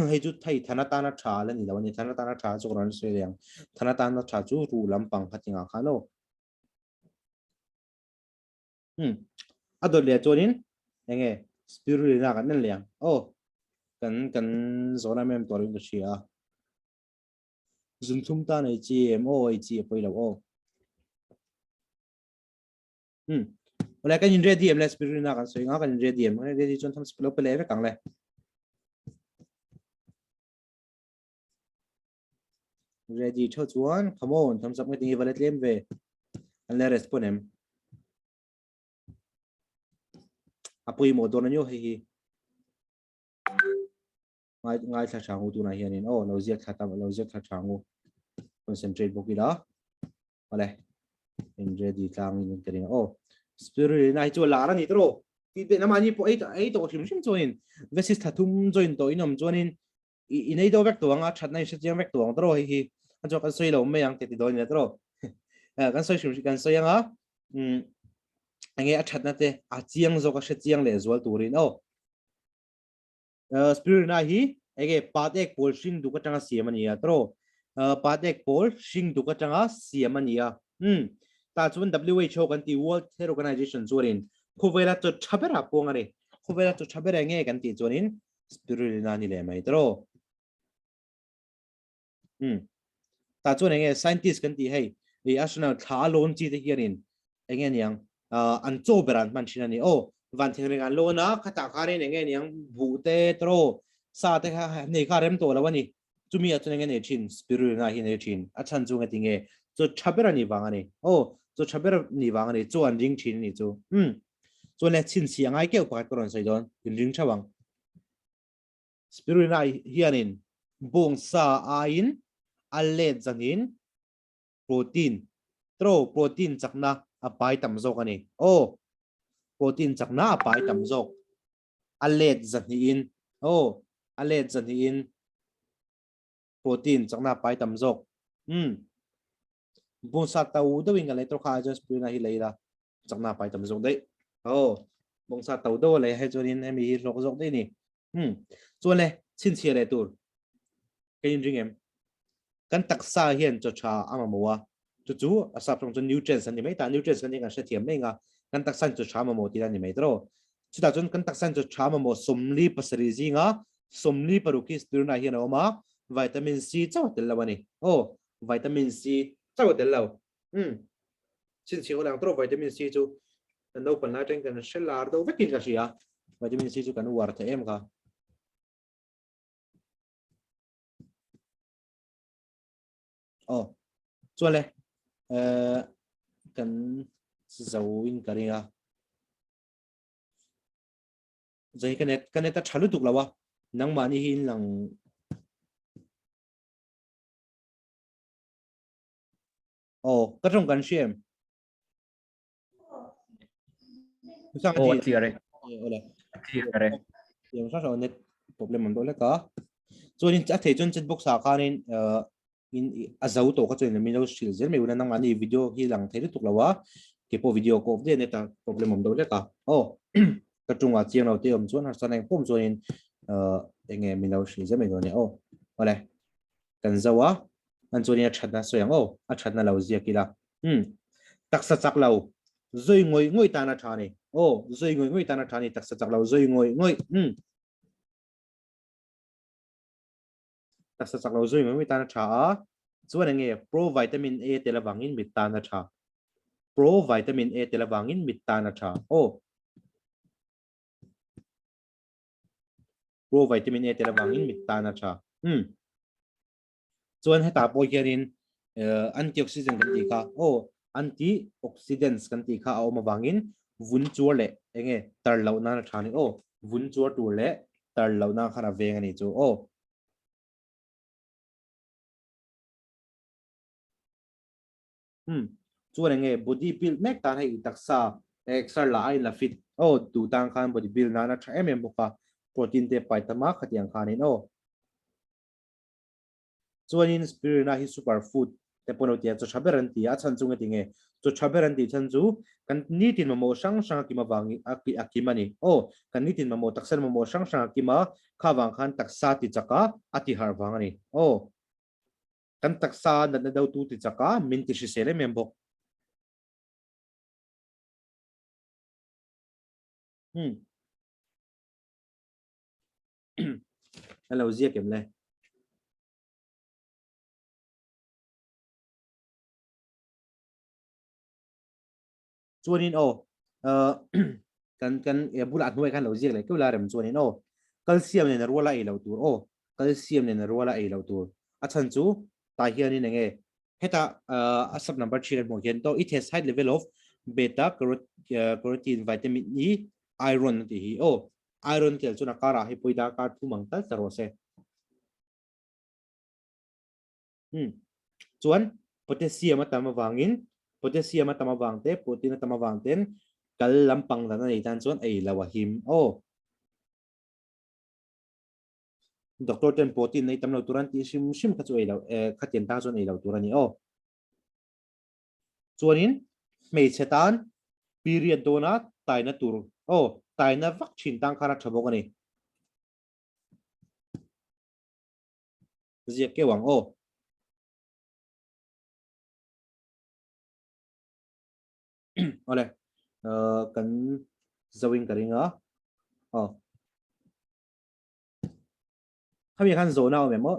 hei chu thei thana tana tha la ni lo ani thana tana tha chu ran sawi leng thana tana tha chu ru lampang khatinga khan aw hmm a dawt leh chuanin enge spirulina kan en leng aw kan kan zawna mem turin ka hria Zunthum tan ei chi em aw ei chi a pawi lo aw. Hmm. Wala kan in ready em le spirulina kan sawi nga kan in ready em ready chuan thumbs up lo pe leh vek ang le. Ready tho chuan come on thumbs up nge tinge va la tlem ve an la respond em a pawimawh dawn anio hei hi ngai ngai thla tha ngu tunah hianin aw lo ziak thla tam lo ziak thla tha ngu concentrate bawk ila awle in ready tlang in ka ring aw spirulina hi chu lar ani tro ti be nama ni pawh ei ei tawh hrim hrim chuanin vesis thathum join tawh in awm chuanin i nei do vek tawh anga thatna i hrechiang vek tawh ang tro hei hi a chu kan sawi lo mai ang te ti dawn ila tro kan sawi hrim kan sawi anga um enge a thatna te a chiang zawk a hrechiang leh zual turin aw spirulina hi enge pat ek pawl hring duk atanga siam ani a tro pat ek pawl hring duk atanga siam ani a um ta chuan WHO kan ti World Health Organization chuanin khawvela chaw tha bera puang ani khawvela chaw tha bera nge kan tih chuanin Spirulina ni leh mai tawh. Hmm. Ta chuan enge scientist kan ti hei i astronaut thla lawn chi te hianin enge niang an chaw ber an hman thin ani aw van thing ring an lawn a khata khanin enge niang bu te tro sa te kha nei kha rem tawh lo ani chumi a chuan enge nei thin spirulina hi nei thin a chhan chu nge ti nge chu tha ber ani wang ani aw chu tha ber ni wang ani chu an ring thin ani chu um chuan le chhin si angai keuh pakhat ka rawn sawi dawn in ring theuh ang Spirulina hianin bawngsa aiin a let zangin protein tro protein chakna a pai tam zawk a ni. Aw, protein chakna a pai tam zawk a let zahnihin aw a let zahnihin protein chakna a pai tam zawk. Um. Bawngsa to deuhin kan lei tawh kha ai chuan spirulina hi lei ila chakna pai tam zawk daih. Aw bawngsa to deuh a lei hai chuanin hemi hi hlawk zawk daih a ni. Hmm. Chuan le chhinchhiah leh tur ka inring em? Kan taksa hian chaw tha a mamawh a, chu chu a sap tawng chuan nutrients an ni mai ta, nutrients kan tih kan hrethiam mai anga kan taksa hian chaw tha a mamawh tih a ni mai tawh. Chutah chuan kan taksa hian chaw tha a mamawh 47 zinga 46 hi spirulina hian a awm a, vitamin C chauh a tel lo a ni. Aw vitamin C chauh a tel lo. Umm. Chhinchhiah awl ang tawh vitamin C chu kan naupang lai atangin kan hre lar deuh vekin ka hria. Vitamin C chu kan uar thei em kha. Aw. Chuan le eh kan zo in ka ring a. Zai ka net ka net a tha lutuk lo a. Nangmahni hi in lang Aw, ka tawng kan hria em? Aw, a clear e. A clear e. Yang sa sa net problem an do leka. Chuan in a thei chuan chat box ah khanin in a zo tawh kha chuan min lo hrilh zel mai ula nangmah ni video hi lang thei lutuk lo a. Ke pawh video ka off daih net a problem awm do leka. Aw, ka tungah chiang lo te awm chuan harsa na eng pawh awm chuanin enge min lo hrilh zel mai dawn nia aw. Awle. Kan zo a, an chuanin a thatna sawi ang aw, a thatna lo ziak ila. Umm, taksa chak lo, zawi ngawih ngawih tan a tha a ni. Aw, zawi ngawih ngawih tan a tha a ni, taksa chak lo, zawi ngawih ngawih. Umm. Taksa chak lo, zawi ngawih ngawih tan a tha a, chuan eng nge pro vitamin A tel avangin mit tan a tha. Pro vitamin A tel avangin mit tan a tha. Aw. Pro vitamin A tel avangin mit tan a tha. Hmm. Chuan hetah pawh hianin eh, antioxidant kan tih kha, oh, antioxidants kan tih kha a awm avangin vun chuar leh enge tar loh nan a tha ni. Oh, vun chuar tur leh tar loh nan khan a veng a ni chu. Oh. Hmm. Chuan enge body build mek tan hei taksa exer la a in la fit. Oh, duh tan khan body build nan a tha em em bawk a. Protein te pai tam a khatiang khanin aw. Chuanin spirulina hi super food te pawh lo tia chaw tha ber an ti a, a chhan chu nge ti nge? Chaw tha ber an tih chhan chu kan nitin mamawh hrang hrang a kim avangin a kim a ni. Aw, kan nitin mamawh taksa mamawh hrang hrang a kim a, kha vang khan taksa ti chak a, a ti harh vang a ni. Aw, kan taksa natna dotu ti chak a, min ti hrisel em em bawk. Hmm. A lo ziak em le? Chuanin aw, kan kan e bulah hnuai khan lo ziak leh keuh la rem chuanin aw, calcium nen a ruala ei loh tur aw, calcium nen a ruala ei loh tur. A chhan chu. Tah hianin eng nge heta a sub number 3 kan hmuh hian to it has high level of beta carotene vitamin E iron a tih hi aw iron tel chuan a karah hei pawida kar thum ang tal ta rawh se. Hmm. Chuan potassium a tam avangin potassium a tam avang te protein a tam avang ten kal lampang dan a nei tan chuan ei lo a him aw. Doctor ten protein nei tam lo tur an tih hrim hrim kha chu ei lo eh khatiang tan chuan ei lo tur a ni aw. Chuanin hmeichhe tan period dawna taina tur aw taina vak thin tan khan a tha bawk a ni. Ziak keuh ang aw. Awle kan zo in ka ring a aw. Khami khan zawhna awm em aw?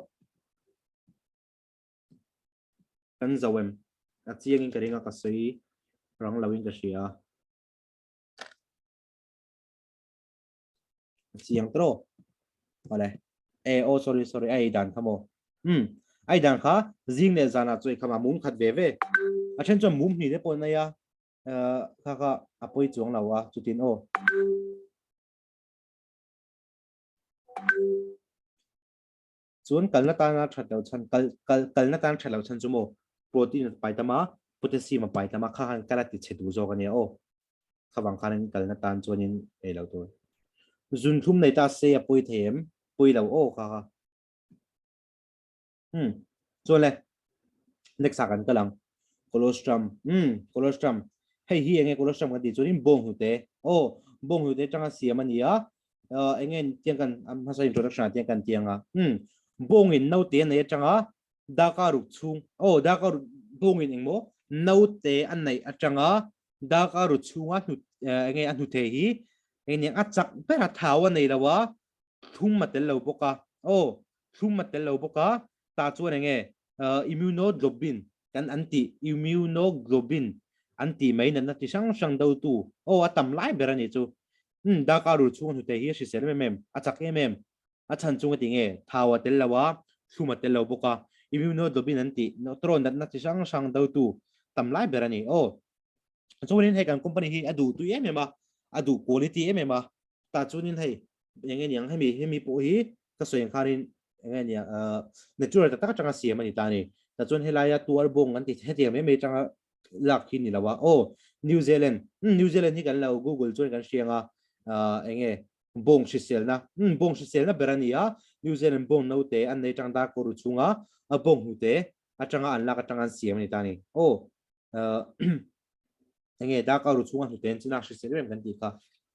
Kan zo em? A chiangin ka ring a, ka sawi rang loin ka hria. A chiang tawh. Awle. E, oh sorry sorry, a ei dan kha maw? Um, a ei dan kha zing leh zanah chu ei kham a mum khat ve ve. A then chuan mum hnih te pawh an ei a, kha kha a pawi chuang lo a, chutin aw. Chuan kalna tana that loh chhan kal kal kalna tan that loh chhan chu maw protein a pai tam a potassium a pai tam a kha khan kal a ti chhe duh zawk ania aw kha vang khanin kalna tan chuanin ei lo tur zunthlum nei ta se a pawi thei em pawi lo aw kha kha Hmm. Chuan le next ah kan kal ang. Colostrum. Hmm, colostrum. Hei hi enge colostrum kan tih chuanin bawng hnute. Oh, bawng hnute atanga siam a ni a. Uh, enge tiang kan hmasa introduction ah tiang kan tiang a. Hmm. Bawngin naute a nei atanga daka ruk chhung. Oh, daka ruk bawngin engmaw naute a neih atanga daka ru chhunga hnu enge a hnute hi eng a chak ber a thau a nei lo a thlum a tel lo bawk a aw thlum a tel lo bawk a tah chuan eng nge immunoglobin kan an tih immunoglobin an tih mai natna chi hrang hrang dotu aw a tam lai ber a nih chu um darkar rul chhung a hnute hi a hrisel em em a chak em em a chhan chung a ti nge thau a tel lo a thlum a tel lo bawk a immunoglobin an tih tawraw natna chi hrang hrang dotu tam lai ber a ni aw chuanin hei kan company hi a duh tui em em a a duh quality em em a tah chuanin hei eng nge niang hemi hemi pawh hi ka sawi ang khanin eng nge niang uh, natural tak tak atanga siam a ni ta ni tah chuan helaia tuar bawng an ti hetiang mai mai atanga lak hi ni lo a aw New Zealand hmm, New Zealand hi kan lo Google chuan kan hriang a uh, eng nge bawng hriselna hmm, bawng hriselna ber a ni a New Zealand bawng note an nei tang dar kawr chunga a bawng hnute atanga an lak atanga an siam a ni ta ni aw uh, enge dark ru chhunga hnuten china hrisel rem kan tih kha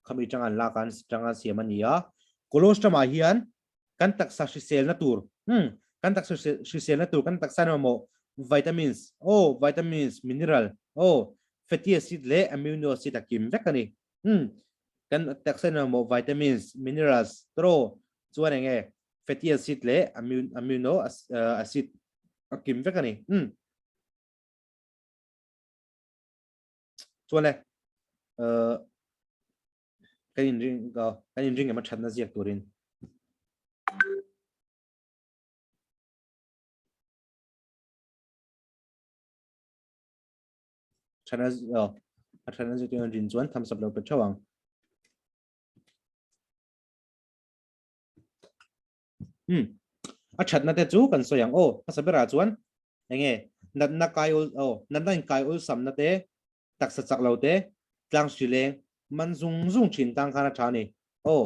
khami tang an lak an tanga siam a ni a colostrum ah hian kan taksa hriselna tur hmm kan taksa hriselna tur kan taksa na mamawh vitamins oh vitamins mineral oh fatty acid leh amino acid a kim vek ani hmm kan taksa na mamawh vitamins minerals tro chuan enge fatty acid leh amino acid a kim vek ani hmm Chuan le, kan inring kan inring em a thatna ziak turin. Thatna a thatna ziak turin rin chuan thumbs up lo pe theuh ang. Hmm. A thatna te chu kan sawi ang aw. Hmasa berah chuan enge natna kai ul aw natna in kai ul samna te taksa chak lo te tlang hri leng man zung zung thin tang khan a tha ni aw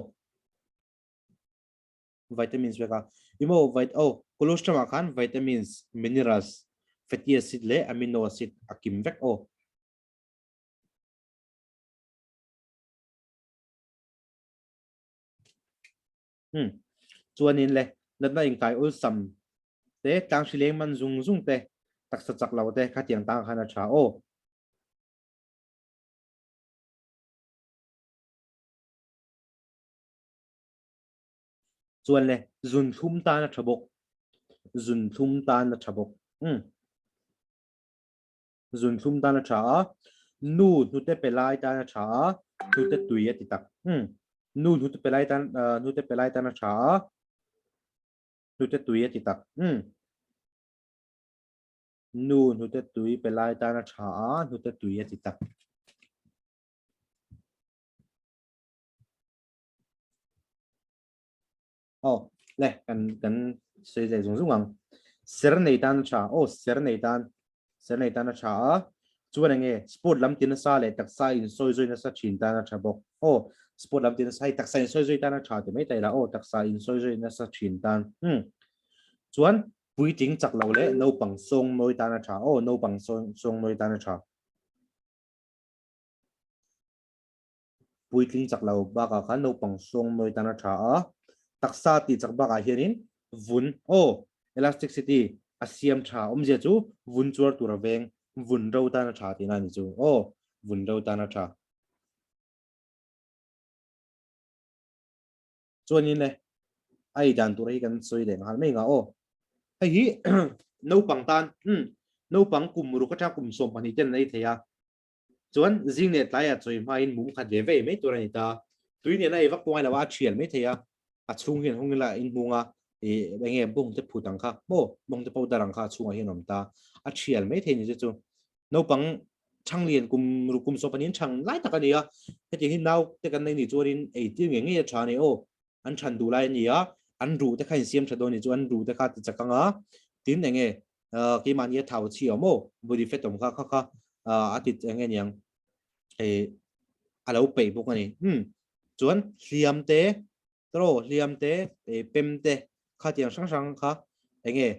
vitamins veka imo vit aw colostrum ah khan vitamins minerals fatty acid leh amino acid a kim vek aw Hmm. Chuanin le natna inkai ulsam te tlang hri leng man zung zung te taksa chak lo te khatiang tang khan a tha aw. Chuan le zun thlum tan a tha bawk. Zun thlum tan a tha bawk. Hmm. Zunthlum tan a tha a, nu hnute pe lai tan a tha a, hnute tui a ti tak. Hmm. Nu hnute pe lai tan hnute pe lai tan a tha a, hnute tui a ti tak. Hmm. Nu hnute tui pe lai tan a tha a, hnute tui a ti tak. Aw, le, kan kan sawi leh zung zung ang. Ser nei tan a tha, aw ser nei tan, ser nei tan a tha a, chuan enge sport lam ti nasa leh taksa in sawi zui nasa thin tan a tha bawk. Aw, sport lam ti nasa hi taksa in sawi zui tan a tha ti mai ta ila, aw taksa in sawi zui nasa thin tan. Hmm. Chuan puitling chak lo leh naupang sawng nawi tan a tha, aw naupang sawng sawng nawi tan a tha. Puitling chak lo bakah khan naupang sawng nawi tan a tha a, taksa tih chak bakah hianin vun, aw, elasticity, a siam tha. Awmzia chu vun chuar tur a veng, vun ro tan a tha tihna a ni chu, aw, vun ro tan a tha. Chuanin le, a ei dan tur hi kan sawi leh nghal mai nga aw. Hei hi naupang tan, umm, naupang kum ruk atanga kum 12 ten an ei thei a, Chuan zing leh tlaiah chawi hmain mum khat ve ve mai tur a ni ta. Tui nen a ei vak pawh ngai lo a, a thial mai thei a, a chhung hian hawng ila in hmung a, ih eng nge bawng te phut ang kha maw, bawng te powder ang kha a chhungah hian a awm ta, a thial mai thei ni chu chu. Naupang Thanglian kum ruk kum sawp aniin chhang lai tak a ni a, hetiang hi nau te kan nei nih chuanin ei tir ngei ngei a tha a ni aw, an than duh lai a ni a, an ruh te kha insiam tha dawn a ni chu an ruh te kha a ti chak ang a, tin eng nge keimahni a thau chhi awm aw, body fat awm kha kha kha a ti eng nge niang eh a lo peih bawk a ni. Umm chuan hliam te tawraw hliam te eh pem te kha tiang hrang hrang kha eng nge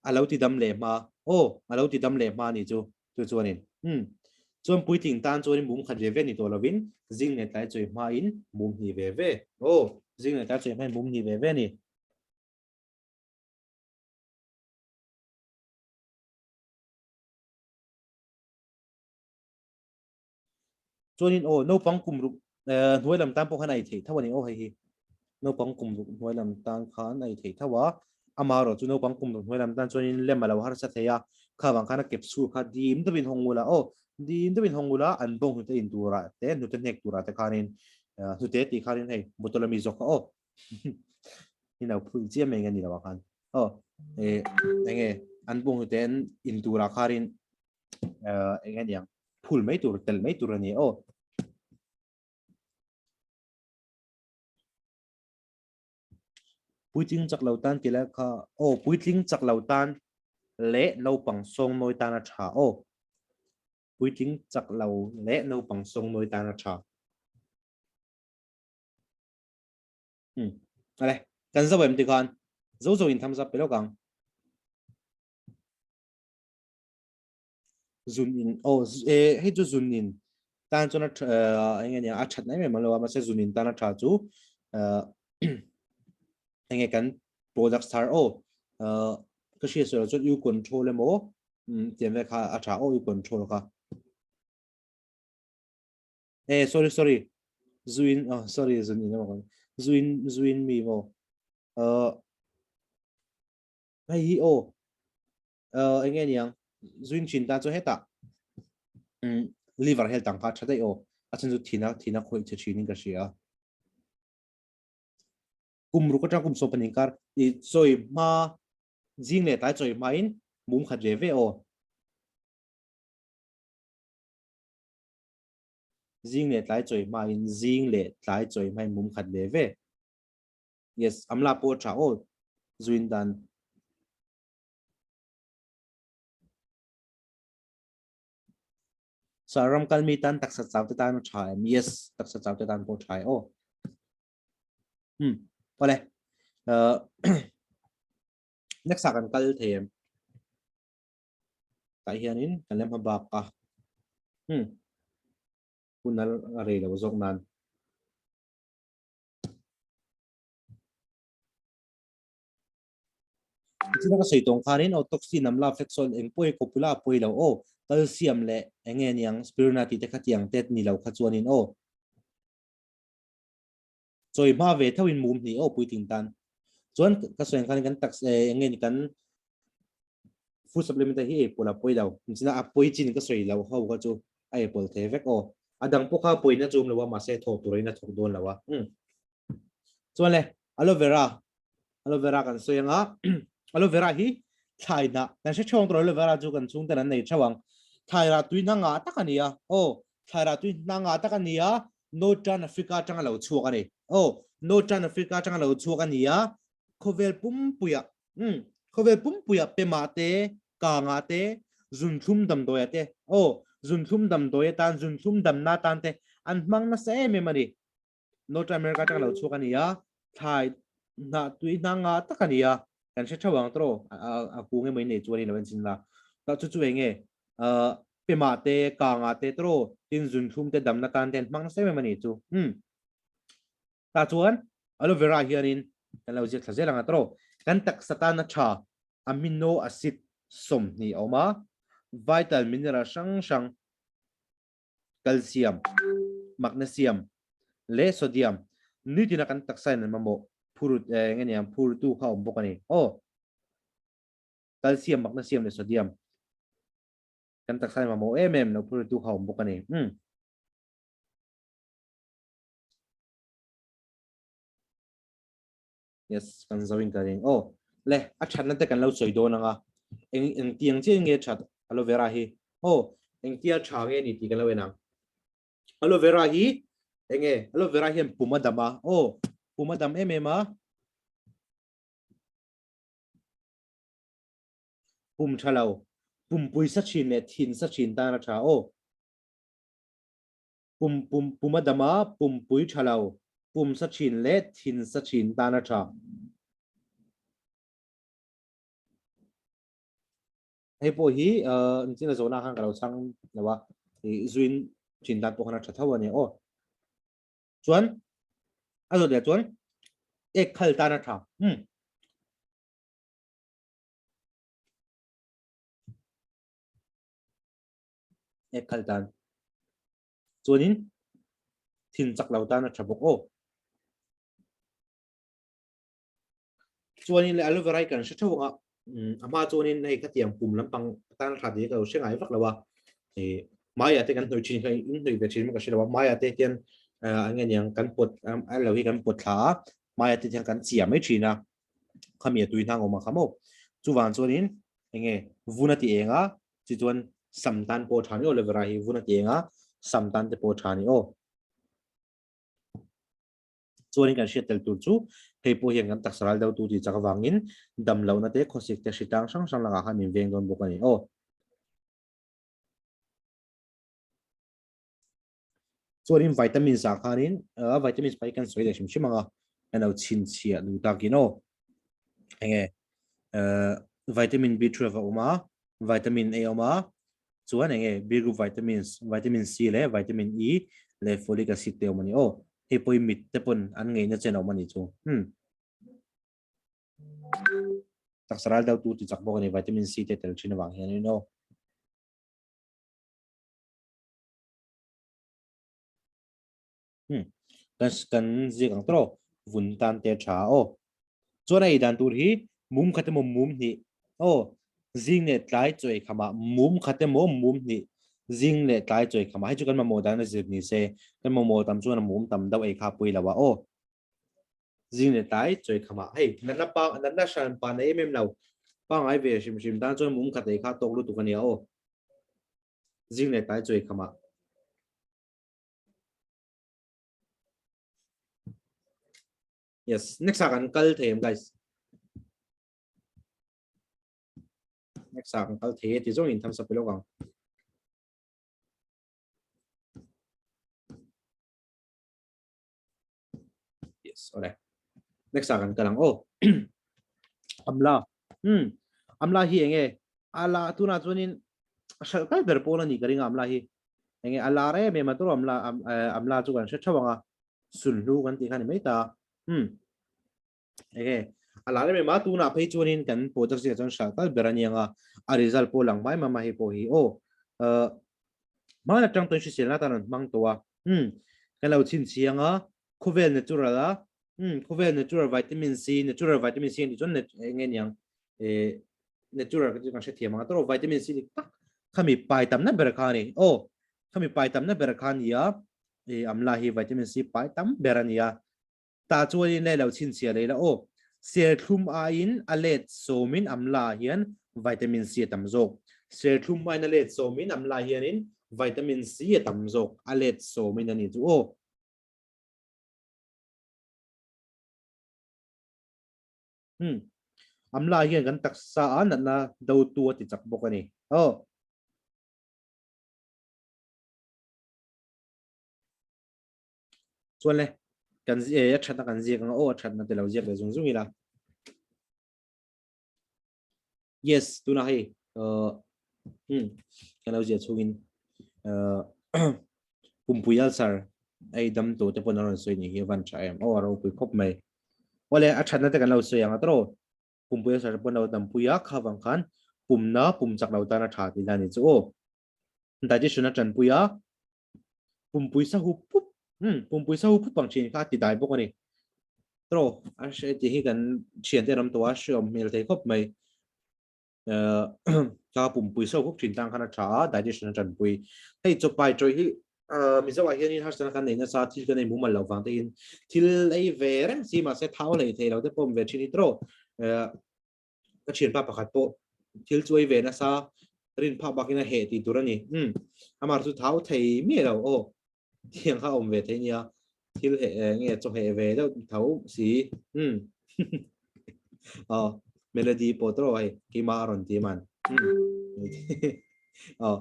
a lo ti dam leh hma aw a lo ti dam leh hma a ni chu chu chuanin umm chuan puitling tan chuanin mum khat ve ve ni tawh lovin zing leh tlai chawi hmain mum hnih ve ve aw zing leh tlai chawi hmain mum hnih ve ve a ni. Chuanin aw naupang kum ruk hnuai lam tan pawh khan a ei theih tho a ni aw hei hi naupang kum ruk hnuai lam tan khan a ei theih tho a amaherawh chu naupang kum ruk hnuai lam tan chuanin lem a lo harsa thei a kha vang khan a capsule kha dim deuhin hawng ula aw dim deuhin hawng ula an bawng hnute in turah te hnute hnek turah te khanin hnute tih khanin hei bottle ami zawk kha aw in lo phul chiam mai nge ni lo ah khan aw eh enge an bawng hnute an in turah khanin eng nge niang phul mai tur tel mai tur a ni aw. Puitling chak lo tan tih lai kha aw puitling chak lo tan leh naupang sawng nawi tan a tha aw puitling chak lo leh naupang sawng nawi tan a tha. Hmm. Ale, kan zo em ti khan zo zo in thumbs up pe lawk ang. Zun in aw eh hei chu zun in tan chuan a tha eng nge nia a that em em lo a mahse zun in tan a tha chu eng nge kan product thar aw ka hria sawi chuan u control emaw tiang vel kha a tha aw u control kha eh sorry sorry zuin oh sorry zun in emaw zuin zuin mi maw hei hi aw eng nge niang zuin thin tan chu hetah liver health ang kha tha daih aw a chhan chu thina thina khawih che thin in ka hria kum ruk atang kum sawm panin kar i chawi hma zing leh tlai chawi hma in mum khat ve ve aw zing leh tlai chawi hma in zing leh tlai chawi hma in mum khat ve ve yes amla pawh tha aw zuin dan Sa ram kal mi tan taksa chau te tan a tha em? Yes, taksa chau te tan pawh tha e aw. Hmm, awle. Uh, next ah kan kal thei em? Tah hianin kan lem hma bak a. Hmm. Hun a rei lo zawk nan. Tichuan ka sawi tawng khanin aw toxin am la flexol eng pawh hi kawpula a pawi lo aw calcium leh eng nge niang spirulina tih te kha tiang te ni lo kha chuanin aw chawi hma ve tho in mum hnih aw puitling tan chuan ka sawi ang khanin kan taksa eng nge ni kan food supplement te hi ei pawl a pawi lo nichina a pawi chin ka sawi lo ho kha chu a ei pawl thei vek aw a dang pawh kha pawina chu awm lo a mahse thawk turin a thawk dawn lo a um chuan le aloe vera aloe vera kan sawi anga aloe vera hi Thlai hnah kan hre theuh ang tawh aloe vera chu kan chhungten an nei theuh ang. Thlai rah tui hna ngah tak a ni a. Aw, thlai rah tui hna ngah tak a ni a, Northern Africa atanga lo chhuak a ni. Aw, Northern Africa atanga lo chhuak a ni a, khawvel pumpuiah, umm, khawvel pumpuiah pemah te, kangah te, zunthlum damdawiah te, aw, zunthlum damdawi atan, zunthlum damna atan te an hmang nasa em em a ni. North America atanga lo chhuak a ni a, thlai hnah tui hna ngah tak a ni a, kan hre theuh ang tawh a kung emaw in nei chu a ni lo enchhin la. Tah chu chu eng nge pemah te, kangah te tawh tin zunthlum te damna tan te an hmang nasa em em a ni chu. Umm. Tah chuan aloe vera hianin kan lo ziak thla zel ang a tawh. Kan taksa tana tha amino acid 20 a awm a, vital mineral hrang hrang calcium, magnesium leh sodium nitin a kan taksa in an mamawh phur eh nge niang phur tu kha awm bawk a ni. Aw calcium, magnesium leh sodium kan taksa in mamawh em em lo phur tu kha awm bawk a ni. Umm. Yes, kan zo in ka ring. Aw le a thatna te kan lo sawi dawn anga eng eng tiang chiah nge that aloe vera hi. Aw engtia tha nge ni tih kan lo en ang. Aloe vera hi enge aloe vera hian pum a dam a. Aw pum a dam em em a. Pum tha lo pumpui sa thin leh thin sa thin tan a tha. Aw Pum pum pum a dam a, pumpui tha lo, pum sa thin leh thin sa thin tan a tha. Hei pawh hi engtin a zawhna khan ka lo chhang lo a, ih zuin thin tan pawh khan a tha tho a ni aw. Chuan a zawh leh chuan ek khal tan a tha. Um. Ek khal tan. Chuanin thin chak lo tan a tha bawk aw. Chuanin le aloe vera hi kan hre theuh anga a hma chuanin hei khatiang pum lampang tan a tha tih hi ka lo hre ngai vak lo a. Maiah te kan hnawih thin kha in hnawih ve thin maw ka hre lo a. Maiah te hian eng nge niang kan pawt aloe hi kan pawt thla a, maiah te hian kan chiah mai thin a. Khami a tui hnang awm ang kha maw. Chuvang chuanin eng nge vun a ti eng a, Chi chuan sam tan pawh tha ni aw aloe vera hi vun a ti eng a, sam tan te pawh tha ni aw. Chuanin kan hriat tel tur chu hei pawh hian kan taksa ral deuh tu tih chak avangin dam lohna te khawsik te hritlang hrang hrang lakah khan min veng dawn bawk a ni aw. Chuanin vitamins ah khanin vitamins pahnih kan sawi leh hrim hrim ang a, kan lo chhinchhiah duh takin aw. Enge vitamin B12 a awm a, vitamin A a awm a, chuan enge B group vitamins, vitamin C leh vitamin E leh folic acid te a awm a ni aw. Hei pawh hi mit te pawn an ngeihna chen a awm a ni chu. Hmm. Taksa ral deuh tu ti chak bawk a ni vitamin C te tel thin avang hianin aw. Hmm. Kan kan ziak ang tawh vun tan te tha aw. Chuan a ei dan tur hi mum khat emaw mum hnih aw zing leh tlai chaw ei khamah mum khat emaw mum hnih zing leh tlai chaw ei khamah hei chu kan mamawh dan a zir ni se kan mamawh tam chuan a mum tam deuh ei kha pui lo a aw. Zing leh tlai chaw ei khamah hei natna pa natna hran pa nei em em lo pangai ve hrim hrim tan chuan mum khat ei kha tawk lutuk a nia aw. Zing leh tlai chaw ei khamah. Yes, next ah kan kal thei em guys. Next ah kan kal thei e ti zawng in thumbs up lawk ang. Yes, alright. Next ah kan kal ang. Oh. Amla. Hmm. Amla hi enge ala tuna chuanin hral kal ber pawl ani ka ring a amla hi. Enge ala re me ma tur amla amla chu kan hre theuh anga sunhlu kan tih kha ni mai ta. Hmm. Enge ala re me ma tuna phei chuanin kan product zingah chuan hral kal ber ani anga a result pawh lang mai ma hei pawh hi. Oh. Hmana tang tawhin hriselna atan an hmang tawh a. Hmm. Kan lo chhinchhiang a khawvel natural a hmm khawvel natural vitamin C natural vitamin C an tih chuan eng nge niang eh natural ka chu kan hrethiam ang a tawh vitamin C dik tak khami pai tamna ber kha a ni aw khami pai tamna ber kha a ni a eh amla hi vitamin C pai tam ber a ni a tah chuanin leh lo chhinchhiah leh ila aw serthlum aiin a let sawmin amla hian. Vitamin C a tam zawk. Serthlum aiin a let sawmin amla hianin vitamin C a tam zawk, a let sawmin a ni chu aw. Hmm. Amla hian kan taksa a natna dotu a ti chak bawk a ni. Aw. Chuan le, kan a thatna kan ziak anga aw a thatna te lo ziak leh zung zung ila. Yes, tuna hei uh, hmm, kan lo ziah chhungin uh, pumpui ulcer ei dam tu te pawn a rawn sawi ni hi van tha em aw a ropui khawp mai awle a thatna te kan lo sawi ang a tawh pumpui ulcer pawn lo dampui a kha vang khan pumna pum chak lo tan a tha tih dan ni chu aw digestion a tanpui a pumpui sa hup pup hmm pumpui sa hup pup ang thin kha ti dai bawk ani tro a hre ti hi kan thian te ram to a hre awm hmel thei khawp mai ka pumpui sa hup thin tang khan a tha a digestion a tanpui hei chawpai chawi hi mizo ah hianin harsatna kan nei nasa thil kan ei mumal lo vang te in thil ei ve reng si mahse thau lei thei lo te pawm ve thin hi tro ka thianpa pakhat pawh thil chu ei ve nasa rin phak bakin a heh tih tur a ni. Um, amah chu thau thei miah lo aw. Thiang kha awm ve thei nia. Thil heh eh, nge chaw heh ve deuh tho si. Um. Aw, melody pawh tawh hei keimah a rawn ti man. Um. Aw.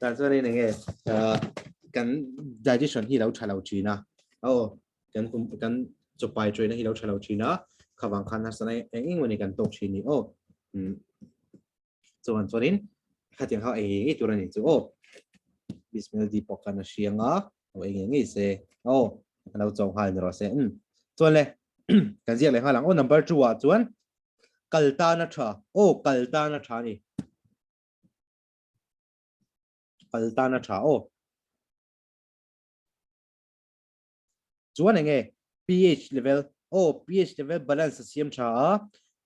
Tan chuan in enge kan digestion hi lo tha lo thin a. Aw. kan kum kan chawpai train hi lo tha lo thin a khawang khan harsana eng eng mawni kan tawk thin ni aw um chuan chuanin khatiang kha ei ngei tur ani chu aw bismil di pawh khan a hrianga o ei ngei ngei se aw lo chawng nghal ni rawh se um chuan le kan ziak leh nghal ang aw number 2 ah chuan kal tan a tha aw kal tan a tha ni kal tan a tha aw Chuan enge pH level aw pH level balance a siam tha a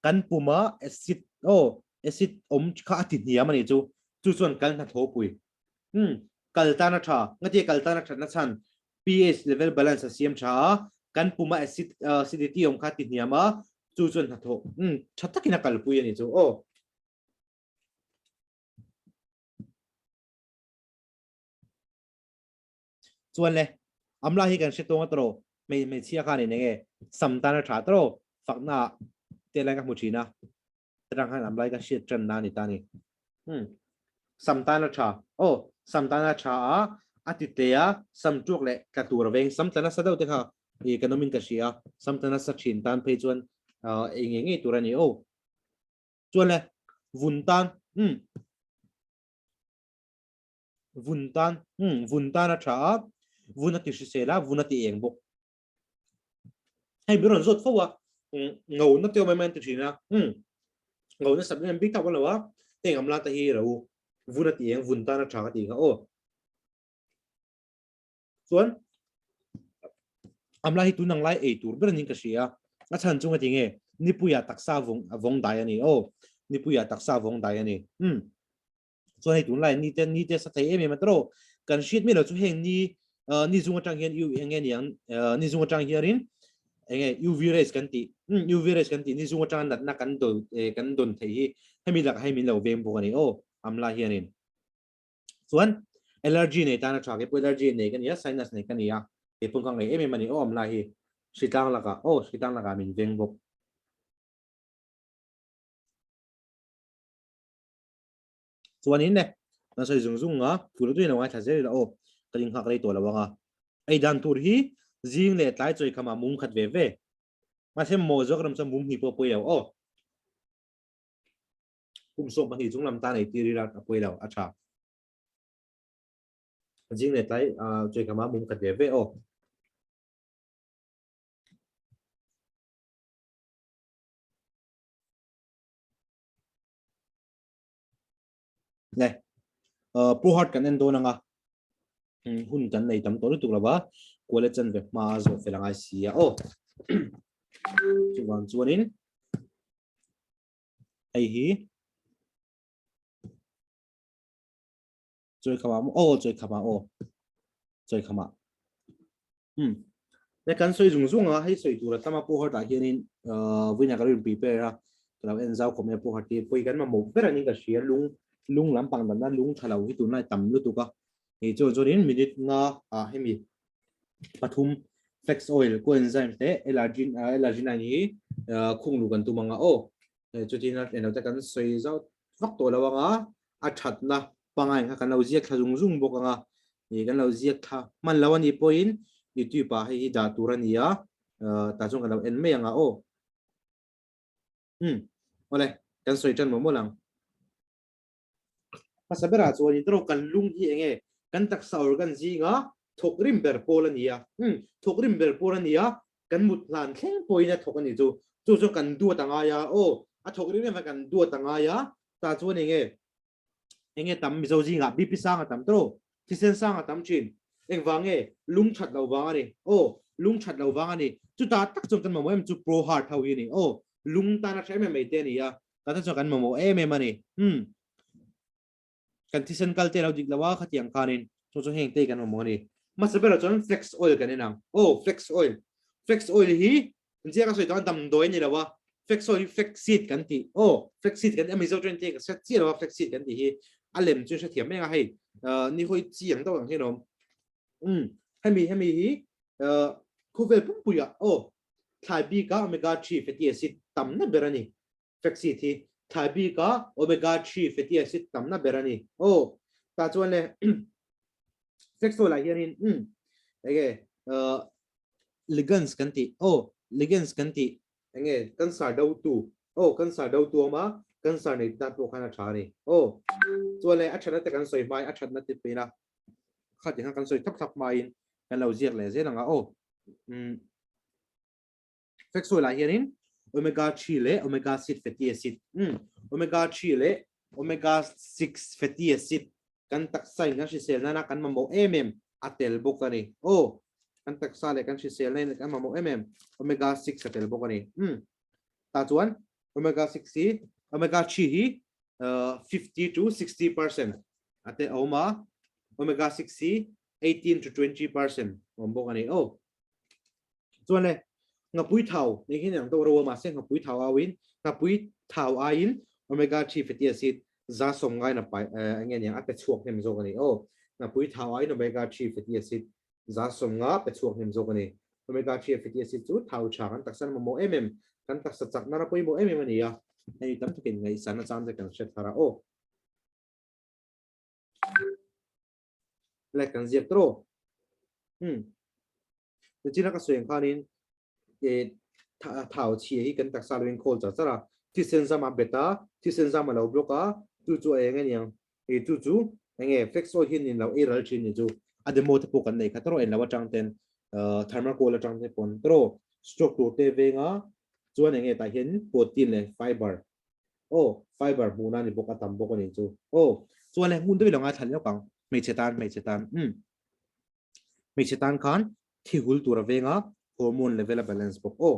kan puma acid aw acid awm kha a ti hniam ani chu chu chuan kal hna tho pui um kal tan a tha ngatia kal tan a that na chhan pH level balance a siam tha a kan puma acid acidity awm kha ti hniam a chu chuan hna tho um tha takin a kalpui ani chu aw. Chuan le, amla hi kan hre tawng a tawh hmei hmeichhia khan in enge sam tan a tha tawh fakna ah te lai ka hmu thin a atang khan amla hi ka hriat tan na a ni ta a ni. Hmm. Sam tan a tha. Aw, sam tan a tha a, a ti tle a, sam tuak leh tla tur a veng. Sam tla nasa deuh te kha i kan awmin ka hria a, sam tla nasa thin tan phei chuan ei ngei ngei tur a ni. Aw. Chuan le, vun tan. Hmm. Vun tan, umm, vun tan a tha a, vun a ti hrisel a, vun a ti eng bawk. Hei min rawn zawt fo a, ngo na te awm em em ti thin a, umm, ngo na sap em bik tak lo a, heng amla te hi ro vun a ti eng, vun tan a tha ka ti kha aw. Chuan amla hi tun ang lai ei tur ber anin ka hria a chhan chu ngati nge nipuia taksa vawng vawng dai ani aw nipuia taksa vawng dai ani umm chuan hei tunlai ni te ni te sa thei em em a tawh kan hriat miah lo chu heng ni ni zung atang hian u enge niang ni zung atang hianin enge UV rays kan tih UV rays kan tih ni zung atang natna kan do kan don thei hi hemi lakah hei min lo veng bawk ani aw amla hianin chuan allergy nei tan a tha keipawh allergy nei ka nia sinus nei ka nia keipawh ka ngaih em em ani aw amla hi hritlang lakah aw hritlang lakah min veng bawk. Chuanin le, kan sawi zung zung a, phur lutuin lo ngaithla zel ila aw, ka inghak rei tawh lo ang a. Ei dan tur hi zing leh tlai chawi khamah mum khat ve ve. Mahse maw zawk ram chuan mum hnih pawh a pawi lo aw. Kum 12 chung lam tan ei tir ila a pawi lo, a tha. Zing leh tlai chawi khamah mum khat ve ve aw. Ne pu hart kan en dawn anga hun kan nei tam tawh lutuk lova kuala chan ve hma zawh fel angai si a aw chuan chuanin hei hi chawi khama aw chawi khama aw chawi khama um ne kan sawi zung zung a hei sawi tur a tama pu hart ah hianin vuina ka rin prepare a. Ka lo en zau khawp mai a Pro Heart hi pawi kan mamawh ber anin ka hria lung lung lampang danna lung tha lo hi tunlai tam lutuk a. Hei chuan chuanin minute nga ah hemi pathum flax oil coenzyme te L-argin L-arginine hi khung luh kan tum anga aw. Chutin a eng lo te kan sawi zau vak tawh lo anga a thatna pangai kha kan lo ziak thla zung zung bawk anga ih kan lo ziak thla hman lo anih pawhin youtube ah hei hi dah tur a ni a tah chuan kan lo en mai anga aw um awle kan sawi tan mawh mawlh ang hmasa berah chuan in erawh kan lung hi enge kan taksa organ zinga thawk rim ber pawl a ni a um thawk rim ber pawl a ni a kan mut hlan thleng pawhin a thawk a ni chu chu chuan kan duat a ngai a aw a thawk rim em kha kan duat a ngai a tah chuan enge enge tam Mizo zingah BP sang a tam tawh thisen sang a tam thin engvang nge lung that lo vang a ni aw lung that lo vang a ni chutah tak chuan kan mamawh em chu pro heart ho hi a ni aw lung tan a tha em em mai te a ni a tah te chuan kan mamawh em em a ni um kan thisen kal te lo dik lo a khatiang khanin chu chu heng te kan mamawh a ni hmasa berah chuan flax oil kan en ang aw flax oil flax oil hi Inziak a sawi chuan damdawi a ni lo a, flax oil hi flax seed kan tih aw, flax seed kan tih a Mizo tawng te ka hriat chiah lo a, flax seed kan tih hi a lem chu hrethiam mek a hei ni hawi chi ang deuh ang hian a awm. Umm hemi hemi hi khawvel pumpuiah aw thlai bika omega 3 fatty acid tamna ber a ni. Flax seed hi thlai bika omega 3 fatty acid tamna ber a ni. Aw tah chuan le flax oil ah hianin umm enge ligands kan tih aw ligands kan tih enge cancer do tu aw cancer do tu awm a cancer nei tan pawh khan a tha a ni aw chuan le a thatna te kan sawi hmai a thatna te pawhin a khatih khan kan sawi thap thap hmain kan lo ziak leh zel ang a aw umm Flax oil ah hianin omega 3 leh omega 6 fatty acid umm omega 3 leh omega 6 fatty acid kan taksa in kan hrisel nana kan mamawh em em a tel bawk a ni aw kan taksa leh kan hrisel na in kan mamawh em em omega 6 a tel bawk a ni umm tah chuan omega 6 hi omega 3 hi 50 to 60 percent a te a awm a omega 6 hi 18 to 20 percent a awm bawk a ni aw. Chuan le, ngapui thau nei hian ang deuh ro a, mahse ngapui thau auin, ngapui thau aiin omega 3 fatty acid 190 a pai eng nge niang a pe chhuak hnem zawk a ni aw. Ngapui thau aiin omega 3 fatty acid 150 pe chhuak hnem zawk a ni. Omega 3 fatty acid chu thau tha kan taksa na mamawh em em, kan taksa chakna na pawimawh em em a ni a, hei tam takin ngaihsan achang te kan hre thar a aw. Black kan ziak tawh. Hmm. Nichina ka sawi ang khanin e thau chhia hi kan taksa lo in khawl char char a, thisen zam a bet a, thisen zam a lo block a, chu chu a eng aniang e chu chu enge flax oil hian in lo ei ral thin ni chu a demo te pawh kan nei kha tawh en lo atang ten thermocol atang te pawn tawh stroke tur te venga chuan enge tah hian protein leh fiber aw fiber hmuhna ni bawk a tam bawk a ni chu aw chuan le hmun deuh i lo ngaithla leh lawk ang hmeichhe tan hmeichhe tan um Hmeichhe tan khan thi hul tur a veng a, hormone level a balance bawk aw.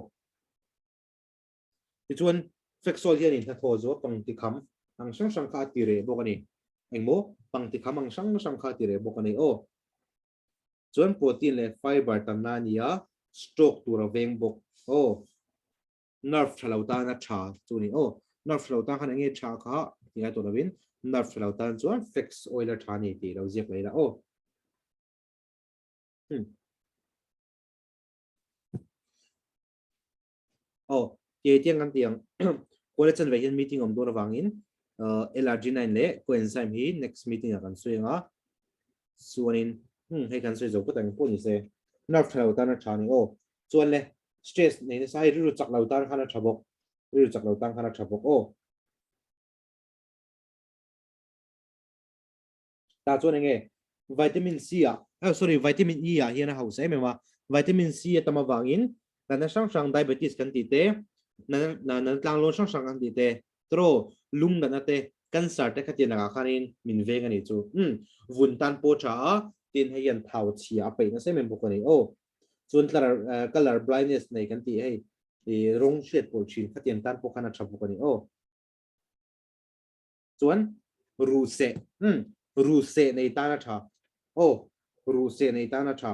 Tichuan, Flexol hianin hnathawh zuah pangti kham ang hrang hrang kha a ti reh bawk a ni. Engmaw? Pangti kham ang hrang hrang kha a ti reh bawk a ni aw. Chuan protein leh fiber tamna a ni a, stroke tur a veng bawk aw. Nerve tha lo tan a tha chu a ni aw. Nerve tha lo tan khan eng nge tha kha ti ngai tawh lovin nerve tha lo tan chuan flax oil a tha a ni tih lo ziak leh ila aw. Hmm. Aw, ke tiang kan ti ang. Kuala chan ve hian meeting awm dawn avangin LRG9 leh coenzyme hi next meeting ah kan sawi anga. Chuanin hmm hei kan sawi zo phawt ang pawh ni se. Nerve tha lo tan a tha a ni aw. Chuan le stress nei nasa hei rilru chak lo tan khan a tha bawk rilru chak lo tan khan a tha bawk aw ta chuan enge vitamin C ah oh sorry vitamin E ah hian a hausa em em a vitamin C a tam avangin natna hrang hrang diabetes kan tih te natna natna tlanglawn hrang hrang kan tih te tro lung natna te cancer te khatiang lakah khanin min veng a ni chu um vun tan pawh tha a tin hei hian thau chhia a peih nasa em em bawk a ni aw Chuan tlar color blindness nei kan tih hei i rawng hriat pawlh thin khatiang tan pawh khan a tha bawk a ni aw. Chuan ruh seh umm ruh seh nei tan a tha aw ruh seh nei tan a tha.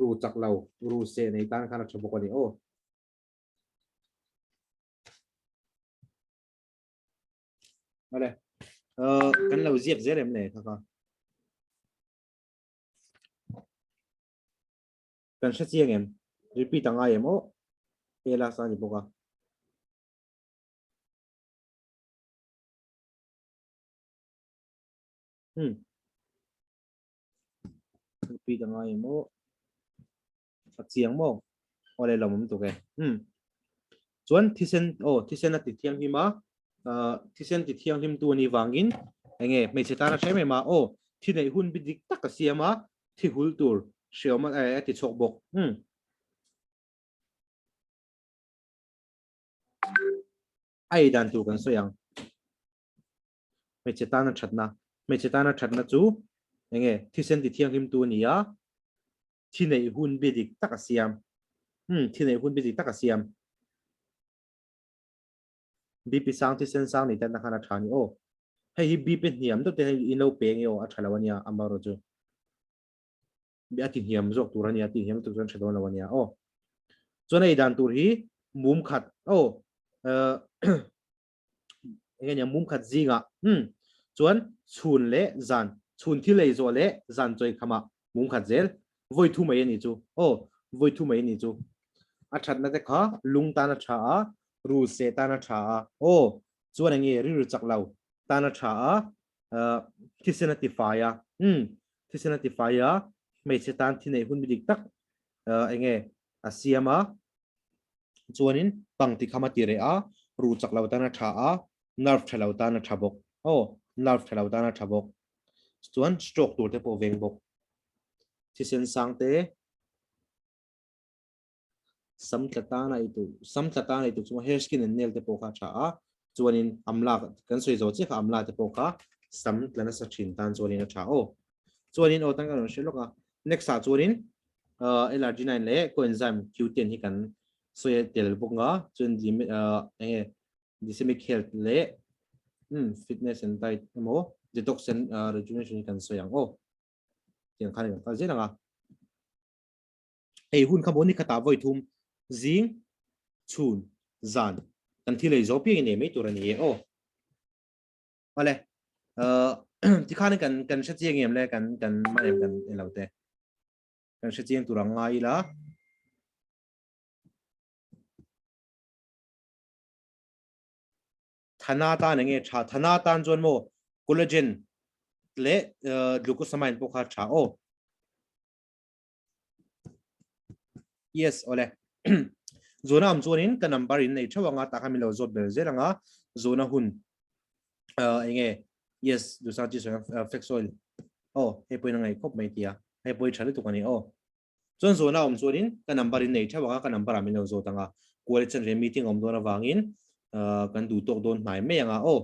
Ru chak lo, ru seh nei tan khan a tha bawk a ni aw. Awle, kan lo ziak zel em le kha kha. Kan hre chiang em? Repeat a ngai em aw? He last a ni bawk a. Hmm. Repeat a ngai em aw? A chiang maw? Awle lo awm tuk e. Hmm. Chuan thisen aw thisen a ti thianghlim a, thisen ti thianghlim tu a nih vangin enge hmeichhe tan a hrem em a aw thi neih hun bi dik tak a siam a, thi hul tur hreawm a ti chhuak bawk. Hmm. A ei dan tur kan sawi ang. Hmeichhe tana thatna. Hmeichhe tana thatna chu enge thisen ti thianghlim tu a ni a, thi neih hun bi dik tak a siam. Hmm, thi neih hun bi dik tak a siam. BP sang thisen sang nei tatna khan a tha ni aw. Hei hi BP hniam deuh te hei in lo pe nge aw a tha lo ania amaherawh chu. A ti hniam zawk tur ania ti hniam lutuk chuan tha dawn lo ania aw. Chuan ei dan tur hi mum khat aw enge nia mum khat zingah hmm chuan chhun leh zan chhun thil ei zawh leh zan chawi khamah mum khat zel vawi thu mai ani chu aw vawi thu mai ani chu a thatna te kha lung tan a tha a ru se tan a tha a aw chuan enge rilru chak lo tan a tha a thisen a tifai a hmm thisen a tifai a hmeichhe tan thi neih hun bi dik tak enge a siam a Chuanin pang ti kham a ti reh a, ruh chak lo tan a tha a, nerve tha lo tan a tha bawk. Aw, nerve tha lo tan a tha bawk. Chuan stroke tur te pawh veng bawk. Thisen sang te, sam tla tan a eitur, sam tla tan a eitur chunga hair, skin and nail te pawh kha a tha a, chuanin amla kan sawi zawh chiah kha amla te pawh kha sam tla nasa thin tan chuanin a tha aw. Chuanin aw tan ka rawn hre lawk a, next ah chuanin L-arginine leh coenzyme Q10 hi kan sawi tel bawk nga chuan enge glycemic health leh fitness and diet emaw detox and rejuvenation hi kan sawi ang aw tiang khan kan kal zel ang a hei hun kha maw ni khatah vawi thum zing chhun zan kan thil ei zo piang in ei mai tur a ni e aw. Vale. Ti khan kan kan hre chiang em le kan kan man em kan elo te. Kan hre chiang tur ang ngai ila. Thana tan enge tha thana tan chuan mo collagen le glucosamine pawh kha tha aw. Yes, ole. Zona am chuanin ka number in nei theuh anga tah khan min lo zawt ber zel anga zona hun enge yes dusa chi sawi flex oil oh hei pawhin a ngaih khawp mai tia hei pawhi tha lutuk ani aw chuan zona awm chuanin ka number in nei theuh anga ka number ah min lo zawt anga kual chan ve meeting awm dawn avangin kan duh tawk dawn hnai mai anga aw.